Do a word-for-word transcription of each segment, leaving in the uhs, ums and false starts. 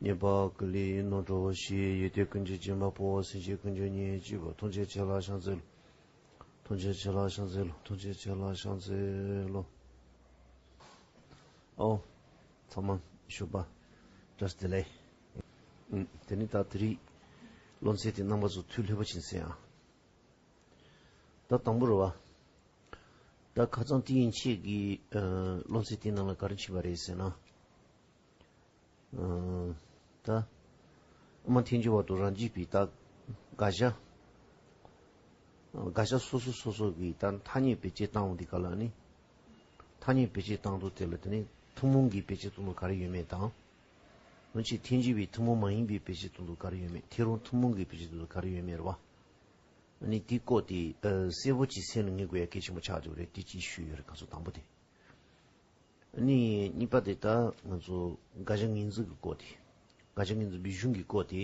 ཉེས་པ་ཀུན་ལས་ནོར་འགྲོ་ཞེས། ཡོན་ཏན་ཀུན་གྱི་སྦྱིན་པ་པོ། སེམས་ཅན་ཀུན་གྱི་གཉེན་གཅིག་པུ། ཐམས་ཅད་མཁྱེན་ལ་ཕྱག་འཚལ་ལོ། ཐམས་ཅད་མཁྱེན་ལ་ཕྱག་འཚལ་ལོ། ཐམས་ཅད་མཁྱེན་ལ་ཕྱག་འཚལ་ལོ། ཨོ། ཚང་མ་ཞོགས་པ་བཀྲ་ཤིས་བདེ་ལེགས། ཨུམ། དེ་ནི་ད་དེ་རིང་སློབ་ཚན་དེ་རྣམ་པ་ཚོ་ཐུགས་ལྷོད་པོ་བྱིན་ཟེར་ཨ། ད་དང་པོ་རེད་བ། ད་ཁ་སང་དེ་ཡན་ཆད་ཀྱི་ཨ་སློབ་ཚན་དེ་ནང་ལ་ག་རེ་བྱས་པ་རེད་ཟེར་ན། ཨ་ད་ཨ་མ་ཐལ་འགྱུར་བ་དང་རང་རྒྱུད་པའི་ད་དགག་བྱ། དགག་བྱ་སོ་སོ་སོ་སོ་གི་ད་ཐ་སྙད་བེད་སྤྱོད་བཏང་བ་འདི་ག་ལ་ནི། ཐ་སྙད་བེད་སྤྱོད་བཏང་དུས་དེ་ལ་དེ་ནི་ཐུན་མོང་གི་བེད་སྤྱོད་གཏོང་ལུགས་ག་རེ་ཡོད་མེད་དང་། འོན་ཀྱང་ཐལ་འགྱུར་བའི་ཐུན་མོང་མ་ཡིན་པའི་བེད་སྤྱོད་གཏོང་ལུགས་ག་རེ་ཡོད་མེད། ཐལ་རང་ཐུན་མོང་གི་བེད་སྤྱོད་གཏོང་ལུགས་ག་རེ་ཡོད་མེད་རེད་བ། ཨ་ནི་དེའི་སྐོར་དེ་ཨ་གསལ་པོ་ཅིག་སེམས་ལ་ངེས་དགོས་ཡ་གལ་ཆེན་པོ་ཆགས་འདུག་རེད། དེ་གཅིག་ཞུས་ཡོད་རེད། ཁ་སང་དང་པོ་དེ། ཨ་ནི་གཉིས་པ་དེ་ད་ང་ཚོ་དགག་བྱ་ངོས་འཛིན་གྱི་སྐོར་དེ། དགག་བྱ་ངོས་འཛིན་པའི་གཞུང་གི་སྐོར་དེ་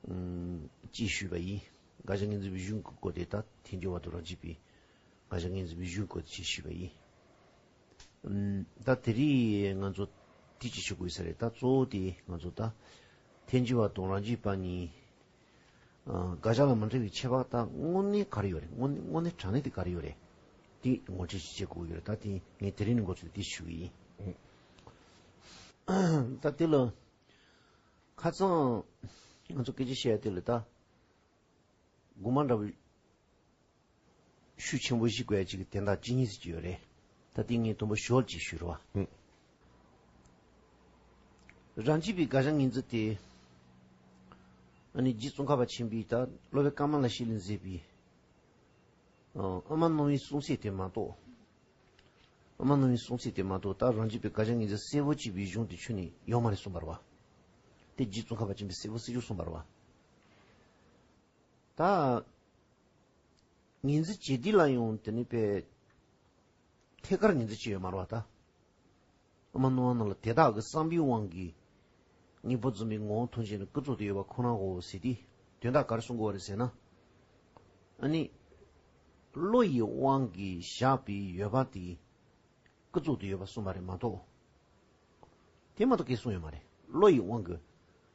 ཨམ་གཅིག་ཞུས་པ་ཡིན། དགག་བྱ་ངོས་འཛིན་པའི་གཞུང་གི་སྐོར་དེ་ད་ཐལ་འགྱུར་བ་དང་རང་རྒྱུད་པའི་དགག་བྱ་ངོས་འཛིན་པའི་གཞུང་སྐོར་དེ་གཅིག་ཞུས་པ་ཡིན། ཨམ་ད་དེ་རིང་ང་ཚོ་དེ་གཅིག་ཞུ་དགོས་ས་རེད། ད་གཙོ་བོ་དེ་ང་ཚོ་ད་ཐལ་འགྱུར་བ་དང་རང་རྒྱུད་པ་གཉིས། ཨ་དགག་བྱ་ལ་མི་འདྲ་བའི་ཁྱད་པར་ད་དངོས་གནས་ག་རེ་ཡོད་རེད། དངོས་གནས་དངོས་གནས་དྲང་གནས་དེ་ག་རེ་ཡོད་རེད། དེ་ངོ་སྤྲོད་ཅིག་བྱེད་དགོས་ཡོད་རེད། ད་དེ་ངས་དེ་རིང་ནས་འགོ་ཚུགས་དེ་ཞུ་གི་ཡིན། ད་དེ་ལ་ཁ་སང་ང་ཚོ་སྐད་ཆ་བཤད་ཡ་དེ་ལ་ད་དགོངས་པ་འདྲ་བོ་ཤུགས་ཆེན་པོ་བཞེས་དགོས་ཡ་ཅིག་གི་དན་རྟགས་ཅི་ཡིན་ཟེར་གྱི་ཡོད་རེད། ད་དེ་ངས་དུམ་བུ་ཞོར་ཅིག་ཞུས་རོགས། ཨང་། རང་རྒྱུད་པའི་དགག་བྱ་ངོས་འཛིན་དེ། ཨ་ནི་རྗེ་ཙོང་ཁ་པ་ཆེན་པོས་ད་སློབ་དཔོན་ཀ་མ་ལ་ཤཱི་ལས་མཛད་པའི་ཨ་ཨ་མ་ནོར་བུའི་གསུང་ཚད་དེ་མ་གཏོགས། ཨ་མ་ནོར་བུའི་གསུང་ཚད་དེ་མ་གཏོགས་ད་རང་རྒྱུད་པའི་དགག་བྱ་ངོས་འཛིན་གསལ་པོ་བྱེད་པའི་གཞུང་དེ་ཁྱོན་ནས་ཡོད་མ་རེད་གསུངས་པ་རེད་བ། དེ་རྗེ་ཙོང་ཁ་པ་ཆེན་པོས་གསལ་པོ་གསལ་རྒྱུ་གསུངས་པ་རེད་བ། ད། ངོས་འཛིན་བྱེད་དུས་ལ་ཡང་དེ་ནི་པའི་ཐད་ཀར་ངོས་འཛིན་བྱས་ཡོད་མ་རེད་བ་ད། ཨ་མ་ནོར་བུ་ནང་ལ་དེ་དག་གི་བསམ་པའི་དབང་གིས་དངོས་པོ་འཛིན་པའི་ངོ་བོ་མཐོང་བྱས་ནས་ཀུན་རྫོབ་ཏུ་ཡོད་པ་ཁོ་ན་གོ་ཟེར་དུས་དོན་དག་ག་རེ་གསུང་གི་ཡོད་རེད་ཟེར་ན། ཨ་ནི། བློ་ཡི་དབང་གིས་བཞག་པའི་ཡོད་པ་དེ། ཀུན་རྫོབ་ཏུ་ཡོད་པ་གསུངས་པ་རེད་མ་གཏོགས། དེ་མ་གཏོགས་སྐད་གསུངས་ཡོད་མ་རེད། བློ་ཡི་དབང་གིས།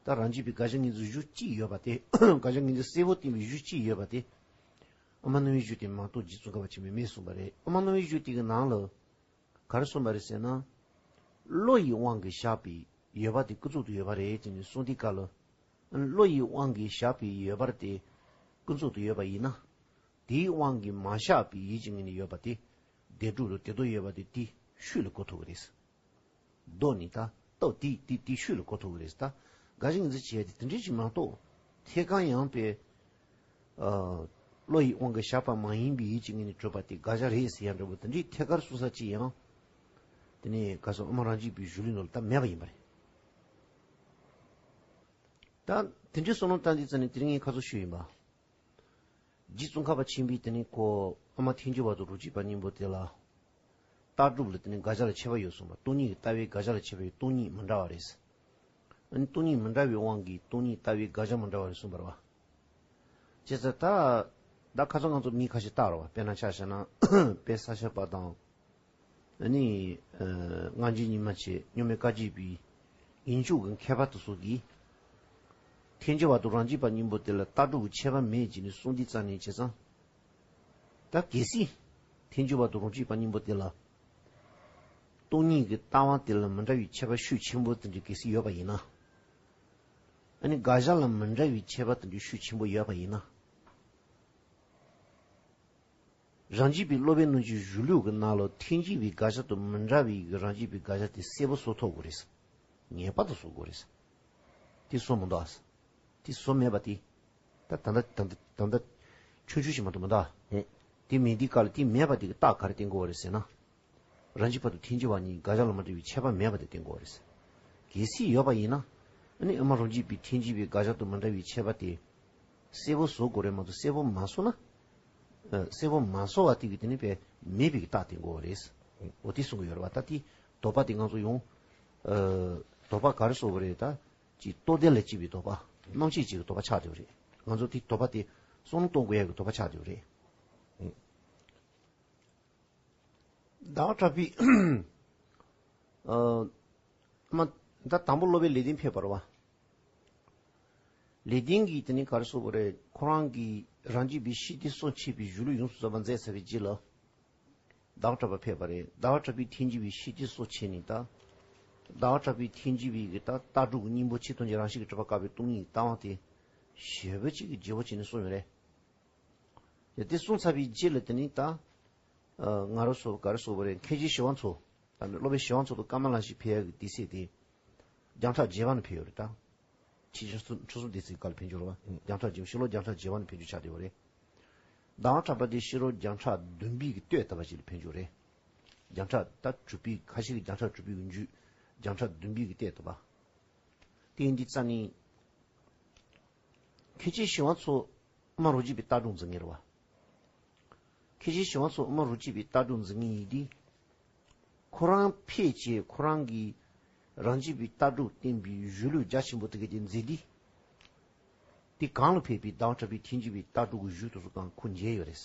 ད་རང་རྒྱུད་པའི་དགག་བྱ་ངོས་འཛིན་གཞུང་གཅིག་ཡོད་པ་དེ། དགག་བྱ་ངོས་འཛིན་གསལ་པོ་བསྟན་པའི་གཞུང་གཅིག་ཡོད་པ་དེ། ཨ་མ་ནོར་བུའི་གཞུང་དེ་མ་གཏོགས་རྗེ་ཙོང་ཁ་པ་ཆེན་པོས་མེད་གསུངས་པ་རེད། ཨ་མ་ནོར་བུའི་གཞུང་དེ་གི་ནང་ལ། ག་རེ་གསུངས་པ་རེད་ཟེར་ན། བློ་ཡི་དབང་གིས་བཞག་པའི་ཡོད་པ་དེ་ཀུན་རྫོབ་ཏུ་ཡོད་པ་རེད་ཅེས་ནས་གསུངས་དུས་སྐབས་ལ། བློ་ཡི་དབང་གིས་བཞག་པའི་ཡོད་པར་དེ་ཀུན་རྫོབ་ཏུ་ཡོད་པ་ཡིན་ན། དེའི་དབང་གིས་མ་བཞག་པའི་ཡིད་ཀྱི་ངོས་ནས་ཡོད་པ་དེ། བདེན་གྲུབ་ལ་དེ་ལྟར་ཡོད་པ་དེ་དེའི་ཤུགས་ལ་གོ་ཐུབ་ཀྱི་རེད། མདོ་ནི་ད་ལྟ་དེ་དེ་དེའི་ཤུགས་ལ་གོ་ཐུབ་ཀྱི་རེད། ད་དགག་བྱ་ངོས་འཛིན་བྱས་ཏེ་དེ་འདྲ་ཞིག་མ་གཏོགས། ཐད་ཀར་ཡང་པའི། ཨ། བློ་ཡི་དབང་གིས་བཞག་པ་མ་ཡིན་པའི་ཡིད་ཀྱི་ངོས་ནས་གྲུབ་པ་དེ་དགག་བྱ་རེད་ཟེར་ཡ་འདྲ་པོ་དེ་འདྲའི་ཐད་ཀར་གསུང་ས་ཅིག་ཡང་། དེ་ནས་ག་སོ་ཨ་མ་རང་རྒྱུད་པའི་གཞུང་ལུགས་ནང་ལ་ད་མེད་པ་ཡིན་པ་རེད། ད་དེ་འདྲའི་བསམ་བློ་བཏང་དུས་ཙམ་ནས་དེ་རིང་ངས་ཁ་སང་ཞུས་ཡིན་པ། རྗེ་ཙོང་ཁ་པ་ཆེན་པོས་དེ་ནི་ཁོ་ཨ་མ་ཐལ་འགྱུར་བ་དང་རང་རྒྱུད་པ་གཉིས་པོ་དེ་ལ། ལྟ་གྲུབ་ལ་དེ་ནི་དགག་བྱ་ལ་ཁྱད་པར་ཡོད་གསུངས་པ། སྟོང་ཉིད་ཀྱི་ལྟ་བའི་དགག་བྱ་ལ་ཁྱད་པར་ཡོད། སྟོང་ཉིད་མི་འདྲ་བ་རེད། ཨ་ནི་སྟོང་ཉིད་མི་འདྲ་བའི་དབང་གིས་སྟོང་ཉིད་ལྟ་བའི་དགག་བྱ་མི་འདྲ་བ་རེད་གསུངས་པ་རེད་བ། བྱས་ཙང་ད། ད་ཁ་སང་ང་ཚོ་མི་ཁ་ཤས་བལྟ་རེད་བ། དཔེར་ན་ཆ་བཞག་ན་དཔལ་ས་སྐྱ་པ་དང་། ཨ་ནི། ཨ། སྔ་འགྱུར་རྙིང་མ་ཆེ་སྨྱུག་མའི་བཀའ་བརྒྱུད་པའི་ཡིན་ཆོག་གི་མཁས་པ་དེ་ཚོ་གིས། ཐལ་འགྱུར་བ་དང་རང་རྒྱུད་པ་གཉིས་པོ་དེ་ལ་ལྟ་གྲུབ་ཀྱི་ཁྱད་པར་མེད་ཅེས་ནས་གསུངས་དུས་ཙམ་ནས་བྱས་ཙང་། ད་གལ་སྲིད། ཐལ་འགྱུར་བ་དང་རང་རྒྱུད་པ་གཉིས་པོ་དེ་ལ། སྟོང་ཉིད་ཀྱི་ལྟ་བ་དེ་ལ་མི་འདྲ་བའི་ཁྱད་པར་ཤུགས་ཆེན་པོ་དེ་འདྲ་གལ་སྲིད་ཡོད་པ་ཡིན་ན། ཨ་ནི་དགག་བྱ་ལ་མི་འདྲ་བའི་ཁྱད་པར་དེ་འདྲ་ཤུགས་ཆེན་པོ་ཡོད་པ་ཡིན་ན། རང་རྒྱུད་པའི་སློབ་དཔོན་རྣམས་ཀྱི་གཞུང་ལུགས་ཀྱི་ནང་ལ་ཐལ་འགྱུར་བའི་དགག་བྱ་དང་མི་འདྲ་བའི་རང་རྒྱུད་པའི་དགག་བྱ་དེ་གསལ་པོ་བཟོ་ཐུབ་དགོས་རེད། ངེས་པར་དུ་བཟོ་དགོས་རེད། དེ་བཟོ་མི་འདུག་ཨ། དེ་བཟོ་མེད་པ་དེ། ད་ད་ལྟ་ད་ལྟ་ད་ལྟ་ཆུང་ཆུང་ཞིག་མ་གཏོགས་མི་འདུག་ཨ། ཨེ། དེ་མེད་དུས་སྐབས་ལ་དེ་མེད་པ་དེ་གི་རྟགས་ག་རེ་བསྟན་དགོས་རེད་ཟེར་ན། རང་རྒྱུད་པ་དང་ཐལ་འགྱུར་བ་གཉིས་དགག་བྱ་ལ་མ་འདྲ་བའི་ཁྱད་པར་མེད་པ་དེ་བསྟན་དགོས་རེད། གལ་སྲིད་ཡོད་པ་ཡིན་ན། ཨ་ནི་ཨ་མ་རང་རྒྱུད་པའི་ཐལ་འགྱུར་བའི་དགག་བྱ་དང་མི་འདྲ་བའི་ཁྱད་པར་དེ། གསལ་པོ་བཟོ་དགོས་རེད་མ་གཏོགས་གསལ་པོ་མ་བཟོ་ན། ཨ། གསལ་པོ་མ་བཟོ་བ་དེ་གི་དེ་ནི་པའི་མེད་པའི་རྟགས་བསྟན་དགོས་རེད། འོ་དེ་གསུང་གི་ཡོད་རེད་བ། ད་དེ་དོགས་པ་དེ་ང་ཚོ་ཡོང་། ཨ། དོགས་པ་ག་རེ་བཟོ་དགོས་རེད་ད། ཅིག་རྟོགས་ལྡན་ལ་སྐྱེས་པའི་དོགས་པ། རྣམ་ཤེས་ཅིག་གི་དོགས་པ་ཆགས་བསྡད་པ་རེད། ང་ཚོ་དེ་དོགས་པ་དེ་བསམ་བློ་གཏོང་དགོས་ཡ་གི་དོགས་པ་ཆགས་བསྡད་པ་རེད། ཟླ་བ་གྲགས་པས། ཨ། ཨ་མ། ད་དང་པོ་སློབ་པའི་ལེགས་ལྡན་ཕེབས་པ་རེད་བ། ལེགས་ལྡན་གྱིས་དེ་ནི་ག་རེ་གསུངས་པ་རེད། ཁོ་རང་གིས་རང་རྒྱུད་པའི་ཤེས་བདེ་སྲོག་ཆད་པའི་གཞུང་ལུགས་ཡོངས་སུ་རྫོགས་པ་མཛད་ཚར་བའི་རྗེས་ལ། ཟླ་བ་གྲགས་པ་ཕེབས་པ་རེད། ཟླ་བ་གྲགས་པའི་ཐལ་འགྱུར་བའི་ཤེས་བདེ་སྲོག་ཆད་ནས་ད། ཟླ་བ་གྲགས་པའི་ཐལ་འགྱུར་བའི་གི་ད་ལྟ་གྲུབ་ཀྱི་སྙིང་པོ་ཆེས་སྟོང་གི་རང་བཞིན་གྱིས་གྲུབ་པ་བཀག་པའི་སྟོང་ཉིད་ཀྱི་ལྟ་བ་དེ། ཞེ་པོ་ཅིག་གི་བརྗེ་བོ་བྱས་ནས་གསུངས་ཡོད་རེད། དེ་གསུངས་ཚར་བའི་རྗེས་ལ་དེ་ནི་ད། ང་རང་ཚོ་ག་རེ་ཟེར་དགོས་རེད། མཁན་ཆེན་ཞི་བ་འཚོ། ད་ནི་སློབ་དཔོན་ཞི་བ་འཚོ་དང་ཀ་མ་ལ་ཤཱི་ཕེབས་ཡག་གི་དུས་ཚོད་དེ། བརྒྱ་ཕྲག་བརྒྱད་པ་ནས་ཕེབས་ཡོད་རེད་ད། ཕྱི་ཕྱི་ཕྱི་གསུམ་སྡེ་ཚན་སྐབས་ལ་ཕེབས་རྒྱུ་རེད་བ། བརྒྱ་ཕྲག་བརྒྱད་པ། ཕྱི་ལོ་བརྒྱ་ཕྲག་བརྒྱད་པ་ནས་ཕེབས་རྒྱུ་ཆགས་བསྡད་པ་རེད། ཟླ་བ་གྲགས་པ་དེ་ཕྱི་ལོ་བརྒྱ་ཕྲག་བདུན་པའི་གི་སྟོད་ལྟ་བ་ཅིག་ལ་ཕེབས་རྒྱུ་རེད། བརྒྱ་ཕྲག་ད་དྲུག་པའི་ཁ་ཤས་ཀྱིས་བརྒྱ་ཕྲག་དྲུག་པའི་གི་མཇུག་བརྒྱ་ཕྲག་བདུན་པའི་གི་སྟོད་ལྟ་བ། དེ་ཡིན་དུས་ཙ་ནི། མཁན་ཆེན་ཞི་བ་འཚོ་དབུ་མ་རྡོ་རྗེ་པའི་ལྟ་གྲུབ་འཛིན་མཁན་རེད་བ། མཁན་ཆེན་ཞི་བ་འཚོ་དབུ་མ་རྡོ་རྗེ་པའི་ལྟ་གྲུབ་འཛིན་མཁན་ཡིན་དུས། ཁོ་རང་ཕེབས་བྱས་ཁོ་རང་གིས་རང་རྒྱུད་པའི་ལྟ་གྲུབ་བསྟན་པའི་གཞུང་ལུགས་རྒྱ་ཆེན་པོ་དེ་ག་དེ་མཛད་དུས། དེ་གོང་ལ་ཕེབས་པའི་ཟླ་བ་གྲགས་པའི་ཐལ་འགྱུར་བའི་ལྟ་གྲུབ་ཀྱི་གཞུང་དེ་ཚོ་གང་ཁོ་མཇལ་ཡོད་རེད།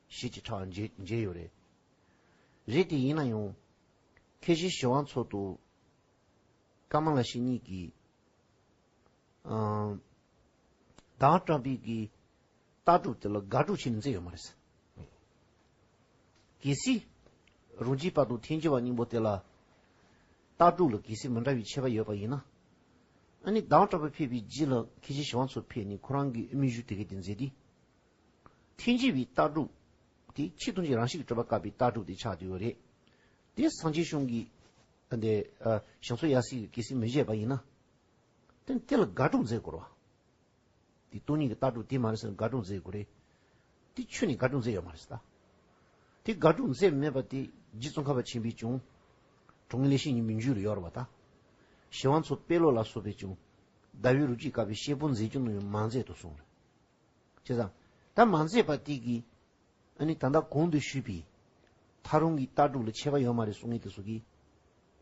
ཞེ་ཅིག་ཕྲ་མཇལ་མཇལ་ཡོད་རེད། རེད་དེ་ཡིན་ན་ཡང་། མཁན་ཆེན་ཞི་བ་འཚོ་དང་། ཀ་མ་ལ་ཤཱི་གཉིས་ཀྱིས། ཨང་། ཟླ་བ་གྲགས་པའི་གི་ལྟ་གྲུབ་དེ་ལ་དགག་སྒྲུབ་བྱས་ནས་མཛད་ཡོད་མ་རེད། གལ་སྲིད། རང་རྒྱུད་པ་དང་ཐལ་འགྱུར་བ་གཉིས་པོ་དེ་ལ། ལྟ་གྲུབ་ལ་གལ་སྲིད་མི་འདྲ་བའི་ཁྱད་པར་ཡོད་པ་ཡིན་ན། ཨ་ནི་ཟླ་བ་གྲགས་པ་ཕེབས་པའི་རྗེས་ལ་མཁན་ཆེན་ཞི་བ་འཚོ་ཕེབས་ནས་ཁོ་རང་གི་དབུ་མའི་གཞུང་དེ་ག་དེ་མཛད་དེ། ཐལ་འགྱུར་བའི་ལྟ་གྲུབ་དེ་ཆེས་སྟོང་གི་རང་བཞིན་གྱིས་གྲུབ་པ་བཀག་པའི་ལྟ་གྲུབ་དེ་ཆགས་བསྡད་ཡོད་རེད། དེ་སངས་རྒྱས་བྱུང་གི། འདི། ཞང་ཚོ་ཡབ་སྲས་ཀྱིས་གལ་སྲིད་མི་བཞེད་པ་ཡིན་ན། དེ་དེ་ལ་དགག་སྒྲུབ་མཛད་དགོས་རེད་བ། དེ་སྟོང་ཉིད་ཀྱི་ལྟ་གྲུབ་དེ་མ་རེད་ཟེར་ནས་དགག་སྒྲུབ་མཛད་དགོས་རེད། དེ་ཆོས་ནས་དགག་སྒྲུབ་མཛད་ཡོད་མ་རེད་ཟེར་ད། དེ་དགག་སྒྲུབ་མཛད་མེད་པ་དེ་རྗེ་ཙོང་ཁ་པ་ཆེན་པོས་ཀྱང་། དྲང་ངེས་ལེགས་བཤད་སྙིང་པོའི་མཇུག་ལ་ཡོད་རེད་བ་ད། ཞི་བ་འཚོ་དཔེ་ཀློག་ལ་སོགས་པས་ཀྱང་། ཟླ་བའི་རོ་བརྒྱའི་བཀའ་པའི་བཤད་པ་མཛད་ཀྱང་ནམ་ཡང་མ་མཛད་དོ་གསུངས་རེད། བྱས་ཙང་། ད་མ་མཛད་པ་དེ་གིས། ཨ་ནི་ད་ལྟ་གོང་དུ་ཞུས་པའི། ཐལ་འགྱུར་གྱི་ལྟ་གྲུབ་ལ་ཁྱད་པར་ཡོད་མ་རེད་གསུང་མཁན་དེ་ཚོ་གིས།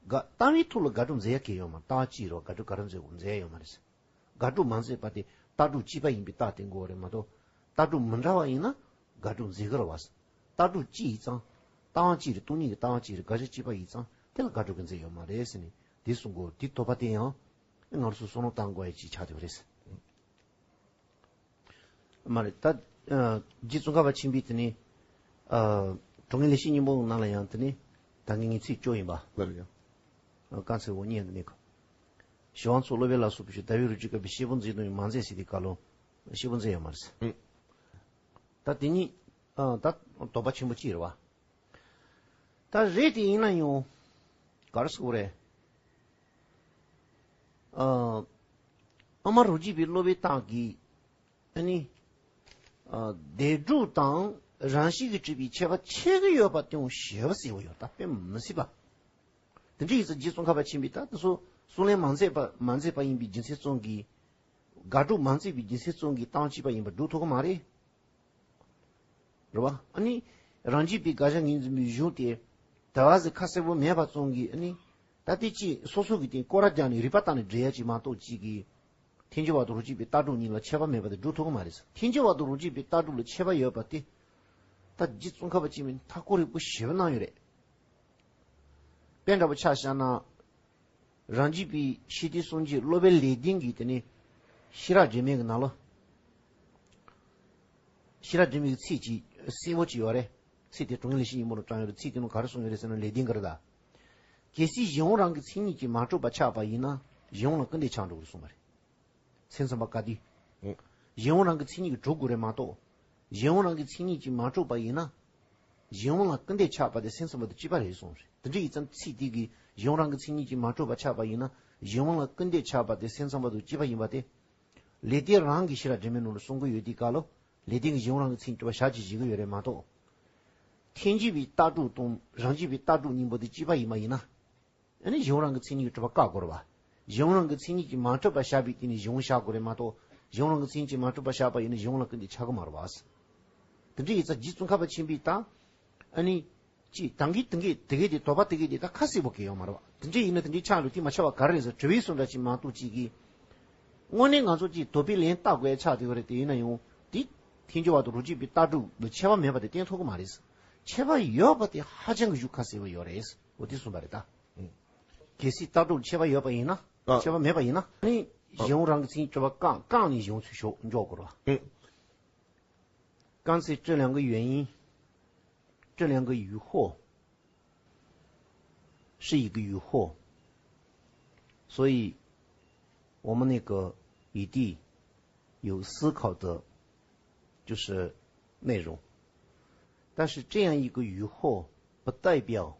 དགག་ལྟ་བའི་ཐོག་ལ་དགག་སྒྲུབ་མཛད་ཡ་གང་ཡང་ཡོད་མ་རེད། ལྟ་བ་གཅིག་རེད་བ། དགག་སྒྲུབ་ག་རེ་མཛད་དགོས་མཛད་ཡ་ཡོད་མ་རེད། དགག་སྒྲུབ་མ་མཛད་པ་དེ་ལྟ་གྲུབ་གཅིག་པ་ཡིན་པའི་རྟགས་བསྟན་དགོས་པ་རེད་མ་གཏོགས། ལྟ་གྲུབ་མི་འདྲ་བ་ཡིན་ན་དགག་སྒྲུབ་མཛད་ཀྱི་རེད་བ། ལྟ་གྲུབ་གཅིག་ཡིན་ཙང་། ལྟ་བ་གཅིག་རེད། སྟོང་ཉིད་ཀྱི་ལྟ་བ་གཅིག་རེད། དགག་བྱ་གཅིག་པ་ཡིན་ཙང་དེ་ལ་དགག་སྒྲུབ་ཀྱི་མཛད་ཡོད་མ་རེད་ཟེར་ནས་དེ་གསུང་དགོས། དེ་དོགས་པ་དེ་ཡང་ང་ཚོས་བསམ་བློ་བཏང་དགོས་ཡ་ཅིག་ཆགས་བསྡད་པ་རེད། མ་རེད་ད། ཨ། རྗེ་ཙོང་ཁ་པ་ཆེན་པོས་དེ་ནི། ཨ། དྲང་ངེས་ལེགས་བཤད་སྙིང་པོ་ནང་ལ་ཡང་དེ་ནི། ད་ངས་ངས་ཚིག་བཅོས་ཡིན་པ། ལགས་རེད། ཨ། རྐང་ཚེགས་འོག་གཉིས་དེ་ནི། ཞི་བ་འཚོ་སློབ་དཔོན་ལ་སོགས་པའི་ཞུ་ཟླ་བའི་རོ་བརྒྱའི་བཀའ་པའི་བཤད་པ་མཛད་དང་ཡང་མ་མཛད་ཟེར་དེ་ག་ལོ། བཤད་པ་མཛད་ཡོད་མ་རེད། ཨང་། ད་དེ་ནི། ཨ། ད་དོགས་པ་ཆེན་པོ་གཅིག་རེད་བ། ད་རེད་དེ་ཡིན་ན་ཡང་། ག་རེ་ཟེར་དགོས་རེད། ཨ། དབུ་མ་རྡོ་རྗེ་པའི་སློབ་པའི་སྟངས་ཀྱིས། ཨ་ནི། ཨ། བདེན་གྲུབ་དང་རང་བཞིན་གྱིས་གྲུབ་པའི་ཁྱད་པར་ཕྱེ་གི་ཡོད་པ་དེ་ཡང་ཞེ་པོ་གསལ་པོ་ཡོད། ད་དཔེ་མི་སྲིད་པ། དེ་འདྲ་ཡིན་ཙང་རྗེ་ཙོང་ཁ་པ་ཆེན་པོས་ད་དེ་ཚོ་གསུང་ལན་མ་མཛད་པ་མ་མཛད་པ་ཡིན་པའི་རྒྱུ་མཚན་ཙམ་གྱིས། དགག་སྒྲུབ་མ་མཛད་པའི་རྒྱུ་མཚན་ཙམ་གྱིས་སྟངས་གཅིག་པ་ཡིན་པ་སྒྲུབ་ཐུབ་ཀྱི་མ་རེད། རེད་བ། ཨ་ནི། རང་རྒྱུད་པའི་དགག་བྱ་ངོས་འཛིན་པའི་གཞུང་དེ། དེ་བ་ཟིག་ཁ་གསལ་པོ་མེད་པ་ཙམ་གྱིས་ཨ་ནི། ད་ལྟའི་ཅིག་སོ་སོ་གི་སྟེང་སྐོར་ར་རྒྱག་ནས་རིགས་པ་བལྟས་ནས་འགྲེལ་ཡ་ཅིག་མ་གཏོགས་ཅིག་གིས། ཐལ་འགྱུར་བ་དང་རང་རྒྱུད་པའི་ལྟ་གྲུབ་གཉིས་ལ་ཁྱད་པར་མེད་པ་དེ་སྒྲུབ་ཐུབ་ཀྱི་མ་རེད། ཐལ་འགྱུར་བ་དང་རང་རྒྱུད་པའི་ལྟ་གྲུབ་ལ་ཁྱད་པར་ཡོད་པ་དེ། ད་རྗེ་ཙོང་ཁ་པ་ཆེན་པོས་མཐའ་སྐོར་རིང་པོ་ཞེ་པོ་གནང་ཡོད་རེད། དཔེ་འདྲ་པོ་ཆ་བཞག་ན། རང་རྒྱུད་པའི་ཤེས་ལྡན་སངས་རྒྱས་སློབ་དཔོན་ལེགས་ལྡན་གྱིས་དེ་ནི་ཤེས་རབ་སྒྲོན་མེ་གི་ནང་ལ། ཤེས་རབ་སྒྲོན་མེ་གི་ཚིག་ཅིག་གསལ་པོ་ཅིག་ཡོད་རེད། ཚིག་དེ་དྲང་ངེས་ལེགས་བཤད་སྙིང་པོ་ལ་དྲངས་ཡོད་རེད། ཚིག་དེ་ནང་ག་རེ་གསུངས་ཡོད་རེད་ཟེར་ན་ལེགས་ལྡན་གྱིས་རེད་ད། གལ་སྲིད་གཞན་དབང་རང་གི་མཚན་ཉིད་ཀྱིས་མ་གྲུབ་པ་ཆགས་པ་ཡིན་ན་གཞན་དབང་ལ་སྐུར་འདེབས་ཆགས་འགྲོ་གི་རེད་གསུངས་པ་རེད། སེམས་ཙམ་པ་བཀའ་བསྡུས། ཨོ། གཞན་དབང་རང་གི་མཚན་ཉིད་ཀྱིས་གྲུབ་དགོས་རེད་མ་གཏོགས། གཞན་དབང་རང་གི་མཚན་ཉིད་ཀྱིས་མ་གྲུབ་པ་ཡིན་ན། གཞན་དབང་ལ་སྐུར་འདེབས་ཆགས་པ་དེ་སེམས་ཙམ་པ་དང་གཅིག་པ་རེད་གསུངས་རེད། དེ་འདྲ་ཡིན་ཙང་ཚིག་དེ་གིས་གཞན་དབང་རང་གི་མཚན་ཉིད་ཀྱིས་མ་གྲུབ་པ་ཆགས་པ་ཡིན་ན་གཞན་དབང་ལ་སྐུར་འདེབས་ཆགས་པ་དེ་སེམས་ཙམ་པ་དང་གཅིག་པ་ཡིན་པ་དེ། ལེགས་ལྡན་རང་གི་ཤེས་རབ་སྒྲོན་མེ་ནང་ལ་གསུང་གི་ཡོད་དུས་སྐབས་ལ། ལེགས་ལྡན་གྱིས་གཞན་དབང་རང་གི་མཚན་ཉིད་གྲུབ་པ་ཞལ་གྱིས་བཞེས་ཀྱི་ཡོད་རེད་མ་གཏོགས། ཐལ་འགྱུར་བའི་ལྟ་གྲུབ་དང་རང་རྒྱུད་པའི་ལྟ་གྲུབ་གཉིས་པོ་དེ་གཅིག་པ་ཡིན་པ་ཡིན་ན། ཨ་ནི་གཞན་དབང་རང་གི་མཚན་ཉིད་ཀྱིས་གྲུབ་པ་བཀག་དགོས་རེད་བ། གཞན་དབང་རང་གི་མཚན་ཉིད་ཀྱིས་མ་གྲུབ་པ་བཞག་པའི་སྟེང་ནས་གཞན་དབང་བཞག་དགོས་རེད་མ་གཏོགས། གཞན་དབང་རང་གི་མཚན་ཉིད་ཀྱིས་མ་གྲུབ་པ་བཞག་པ་ཡིན་ན་གཞན་དབང་ལ་སྐུར་འདེབས་ཆགས་ཀྱི་མ་རེད་བ། དེ་འདྲ་ཡིན་ཙང་རྗེ་ཙོང་ཁ་པ་ཆེན་པོས་ད། ཨ་ནི། ཅིག་ད་གིན་དེ་གིན་དེ་གིན་དེ་དོགས་པ་དེ་གིན་དེ་ད་ཁ་གསལ་པོ་གང་ཡང་ཡོད་མ་རེད་བ། དེ་འདྲ་ཡིན་ན་དེ་འདྲའི་ཆགས་འགྲོ་དེ་མ་ཆགས་པ་ག་རེ་རེད་ཟེར་དྲི་བའི་གསུང་འདྲ་ཅིག་མ་གཏོགས་ཅིག་གིས། དངོས་གནས་ང་ཚོ་ཅིག་དོགས་པའི་ལན་བཏབ་དགོས་ཡ་ཆགས་བསྡད་ཡོད་རེད། དེ་ཡིན་ན་ཡང་དེ། ཐལ་འགྱུར་བ་དང་རང་རྒྱུད་པའི་ལྟ་གྲུབ་ལ་ཁྱད་པར་མེད་པ་དེ་བསྟན་ཐུབ་ཀྱི་མ་རེད། ཁྱད་པར་ཡོད་པ་དེ་ཧ་ཅང་གི་ཤུགས་ཁ་གསལ་པོ་ཡོད་རེད། འོ་དེ་གསུངས་པ་རེད་ད། ཨང་། གལ་སྲིད་ལྟ་གྲུབ་ཁྱད་པར་ཡོད་པ་ཡིན་ན། ཨ། ཁྱད་པར་མེད་པ་ཡིན་ན། ཨ་ནི། ཨ། གཞན་དབང་རང་གི་མཚན་ཉིད་གྲུབ་པ་བཀག་བཀག་ནས་གཞན་དབང་ཚུལ་འཇོག་འཇོག་དགོས་རེད་བ། ཨ། 刚才这两个原因，这两个疑惑是一个疑惑，所以我们那个一定有思考的，就是内容。但是这样一个疑惑，不代表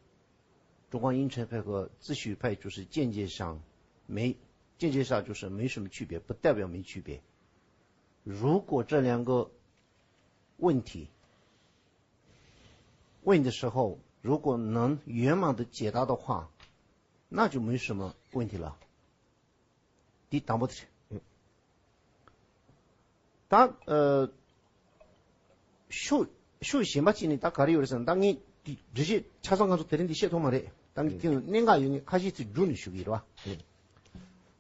中观应成派和自学派就是见解上没，见解上就是没什么区别，不代表没区别。如果这两个问题问的时候，如果能圆满的解答的话，那就没什么问题了。 འདི་དང་པོ་དེ་རེད། ད་ཨ། ཤུགས་ཤུགས་གཞན་པ་གཅིག་ནི་ད་ག་རེ་ཡོད་རེད་ཟེར་ན། ད་ངས་འདི་འགྲེལ་བཤད་ཆ་ཚང་ང་ཚོ་དེ་རིང་འདི་བཤད་ཐུབ་མ་རེད། ད་ངས་དེ་ནི་གནད་འགག་ཡོད་ངེས་ཁ་ཤས་ཚིག་བསྒྲུབས་ནས་ཞུ་གི་ཡིན་རེད་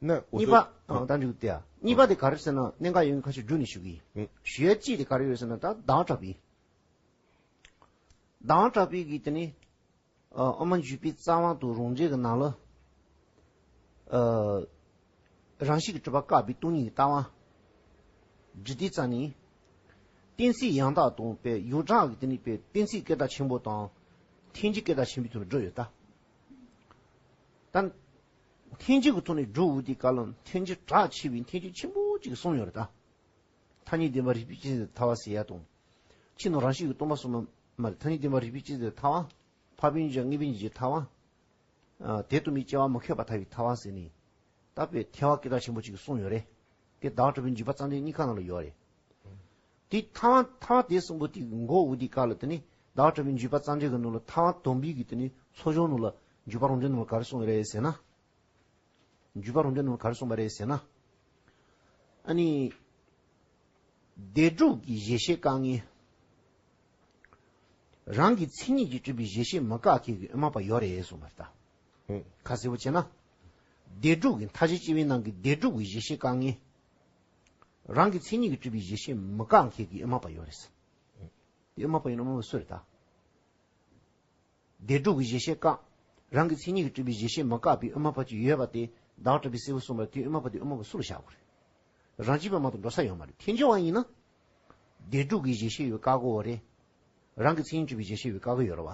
བ། ན་གཉིས་པ། ཨ། ད་འགྲིག་དེ་ཡ། གཉིས་པ་དེ་ག་རེ་ཟེར་ན། གནད་འགག་ཡོད་ངེས་ཁ་ཤས་བསྒྲུབས་ནས་ཞུ་གི་ཡིན། ཞུ་ཡ་གཅིག་དེ་ག་རེ་ཡོད་ཟེར་ན། ད་ཟླ་བ་གྲགས་པས། ཟླ་བ་གྲགས་པས་གིས་དེ་ནི། ཨ། དབུ་མ་འཇུག་པའི་རྩ་བ་དང་རང་འགྲེལ་གྱི་ནང་ལ། ཨ། རང་བཞིན་གྱིས་གྲུབ་པ་བཀག་པའི་སྟོང་ཉིད་ཀྱི་ལྟ་བ་འགྲེལ་དུས་ཙམ་ནས། གཏན་ཚིགས་ཡང་དག་དང་པའི་ཡོངས་གྲགས་ཀྱི་དེ་ནི་པའི་གཏན་ཚིགས་སྐད་གྲགས་ཆེན་པོ་དང་། ཐལ་འགྱུར་སྐད་གྲགས་ཆེན་པོའི་ཐོག་ནས་བསྒྲུབས་ཡོད་ད། ད་ཐལ་འགྱུར་གྱི་ཐོག་ནས་བསྒྲུབས་ཡོང་དུས་སྐབས་ལ་ཐལ་འགྱུར་གྲགས་ཆེ་བའི་ཐལ་འགྱུར་ཆེན་པོ་གཅིག་གསུངས་ཡོད་རེད་ད། ཐ་སྙད་བདེན་པ་རིགས་པས་དཔྱད་འཛིན་ཐལ་བ་ཟེར་ཡ་དང་། ཕྱི་ནང་རང་བཞིན་གྱིས་སྟོང་པ་གསུངས་པ་མ་རེད། ཐ་སྙད་བདེན་པ་རིགས་པས་དཔྱད་འཛིན་ཐལ་བ། འཕགས་པའི་ངེས་པ་དངོས་པོའི་གཉིས་ཀྱི་ཐལ་བ། ཨ། དེ་སྟོང་པའི་སྐྱེ་བ་མི་ཁེགས་པར་ཐལ་བའི་ཐལ་བ་ཟེར་ནས། ད་དཔེ་ཐལ་བ་སྐད་གྲགས་ཆེན་པོ་གཅིག་གསུངས་ཡོད་རེད། དེ་ཟླ་བ་གྲགས་པའི་འཇུག་པ་རྩ་འགྲེལ་གཉིས་ཀ་ནང་ལ་ཡོད་རེད། དེ་ཐལ་བ་ཐལ་བ་དེ་གསུམ་པོ་དེ་འགོག་འོང་དུས་སྐབས་ལ་དེ་ནི་ཟླ་བ་གྲགས་པའི་འཇུག་པ་རྩ་འགྲེལ་གྱི་ནང་ལ་ཐལ་བ་སྟོང་པའི་གི་དེ་ནི་ཚོགས་ཆུང་ནང་ལ་འཇུག་པ་རང་འགྲེལ་ནང་ལ་ག་རེ་གསུངས་ཡོད་རེད་ཟེར་ན། འཇུག་པ་རང་འགྲེལ་ནང་ག་རེ་གསུངས་པ་རེད་ཟེར་ན། ཨ་ནི། བདེན་གྲུབ་ཀྱི་གཞལ་བྱའི་སྐབས་ངེས། རང་གི་མཚན་ཉིད་ཀྱིས་གྲུབ་པའི་གཞལ་བྱེད་མི་བཀག་མཁན་གྱི་དབུ་མ་པ་ཡོད་རེད་གསུངས་པ་རེད་ད། ཧུམ། ཁ་གསལ་པོ་བྱས་ན། བདེན་གྲུབ་ཀྱི་མཐའ་བཞི་སྐྱེ་བོའི་ནང་གི་བདེན་གྲུབ་ཀྱི་གཞལ་བྱའི་སྐབས་ངེས། རང་གི་མཚན་ཉིད་ཀྱིས་གྲུབ་པའི་གཞལ་བྱེད་མི་བཀག་མཁན་གྱི་དབུ་མ་པ་ཡོད་རེད། དེ་དབུ་མ་པ་ཡིན་ན་དབུ་མ་པ་སུ་རེད་ད། བདེན་གྲུབ་ཀྱི་གཞལ་བྱའི་སྐབས། རང་གི་མཚན་ཉིད་ཀྱིས་གྲུབ་པའི་གཞལ་བྱེད་མི་བཀག་པའི་དབུ་མ་པ་ཅིག་ཡོད་པ་དེ་ཟླ་བ་གྲགས་པས་གསལ་པོ་གསུངས་པ་རེད། དེ་དབུ་མ་པ་དེ་དབུ་མ་པ་སུ་ལ་བཞག་དགོས་རེད། རང་རྒྱུད་པ་མ་གཏོགས་འགྲོ་ས་ཡོད་མ་རེད། ཐལ་འགྱུར་བ་ཡིན་ན། བདེན་གྲུབ་ཀྱི་གཞལ་བྱེད་ཡོད་བཀག་དགོས་པ་རེད། རང་གི་མཚན་ཉིད་གྲུབ་པའི་གཞལ་བྱེད་ཡོད་བཀག་གི་ཡོད་རེད་བ།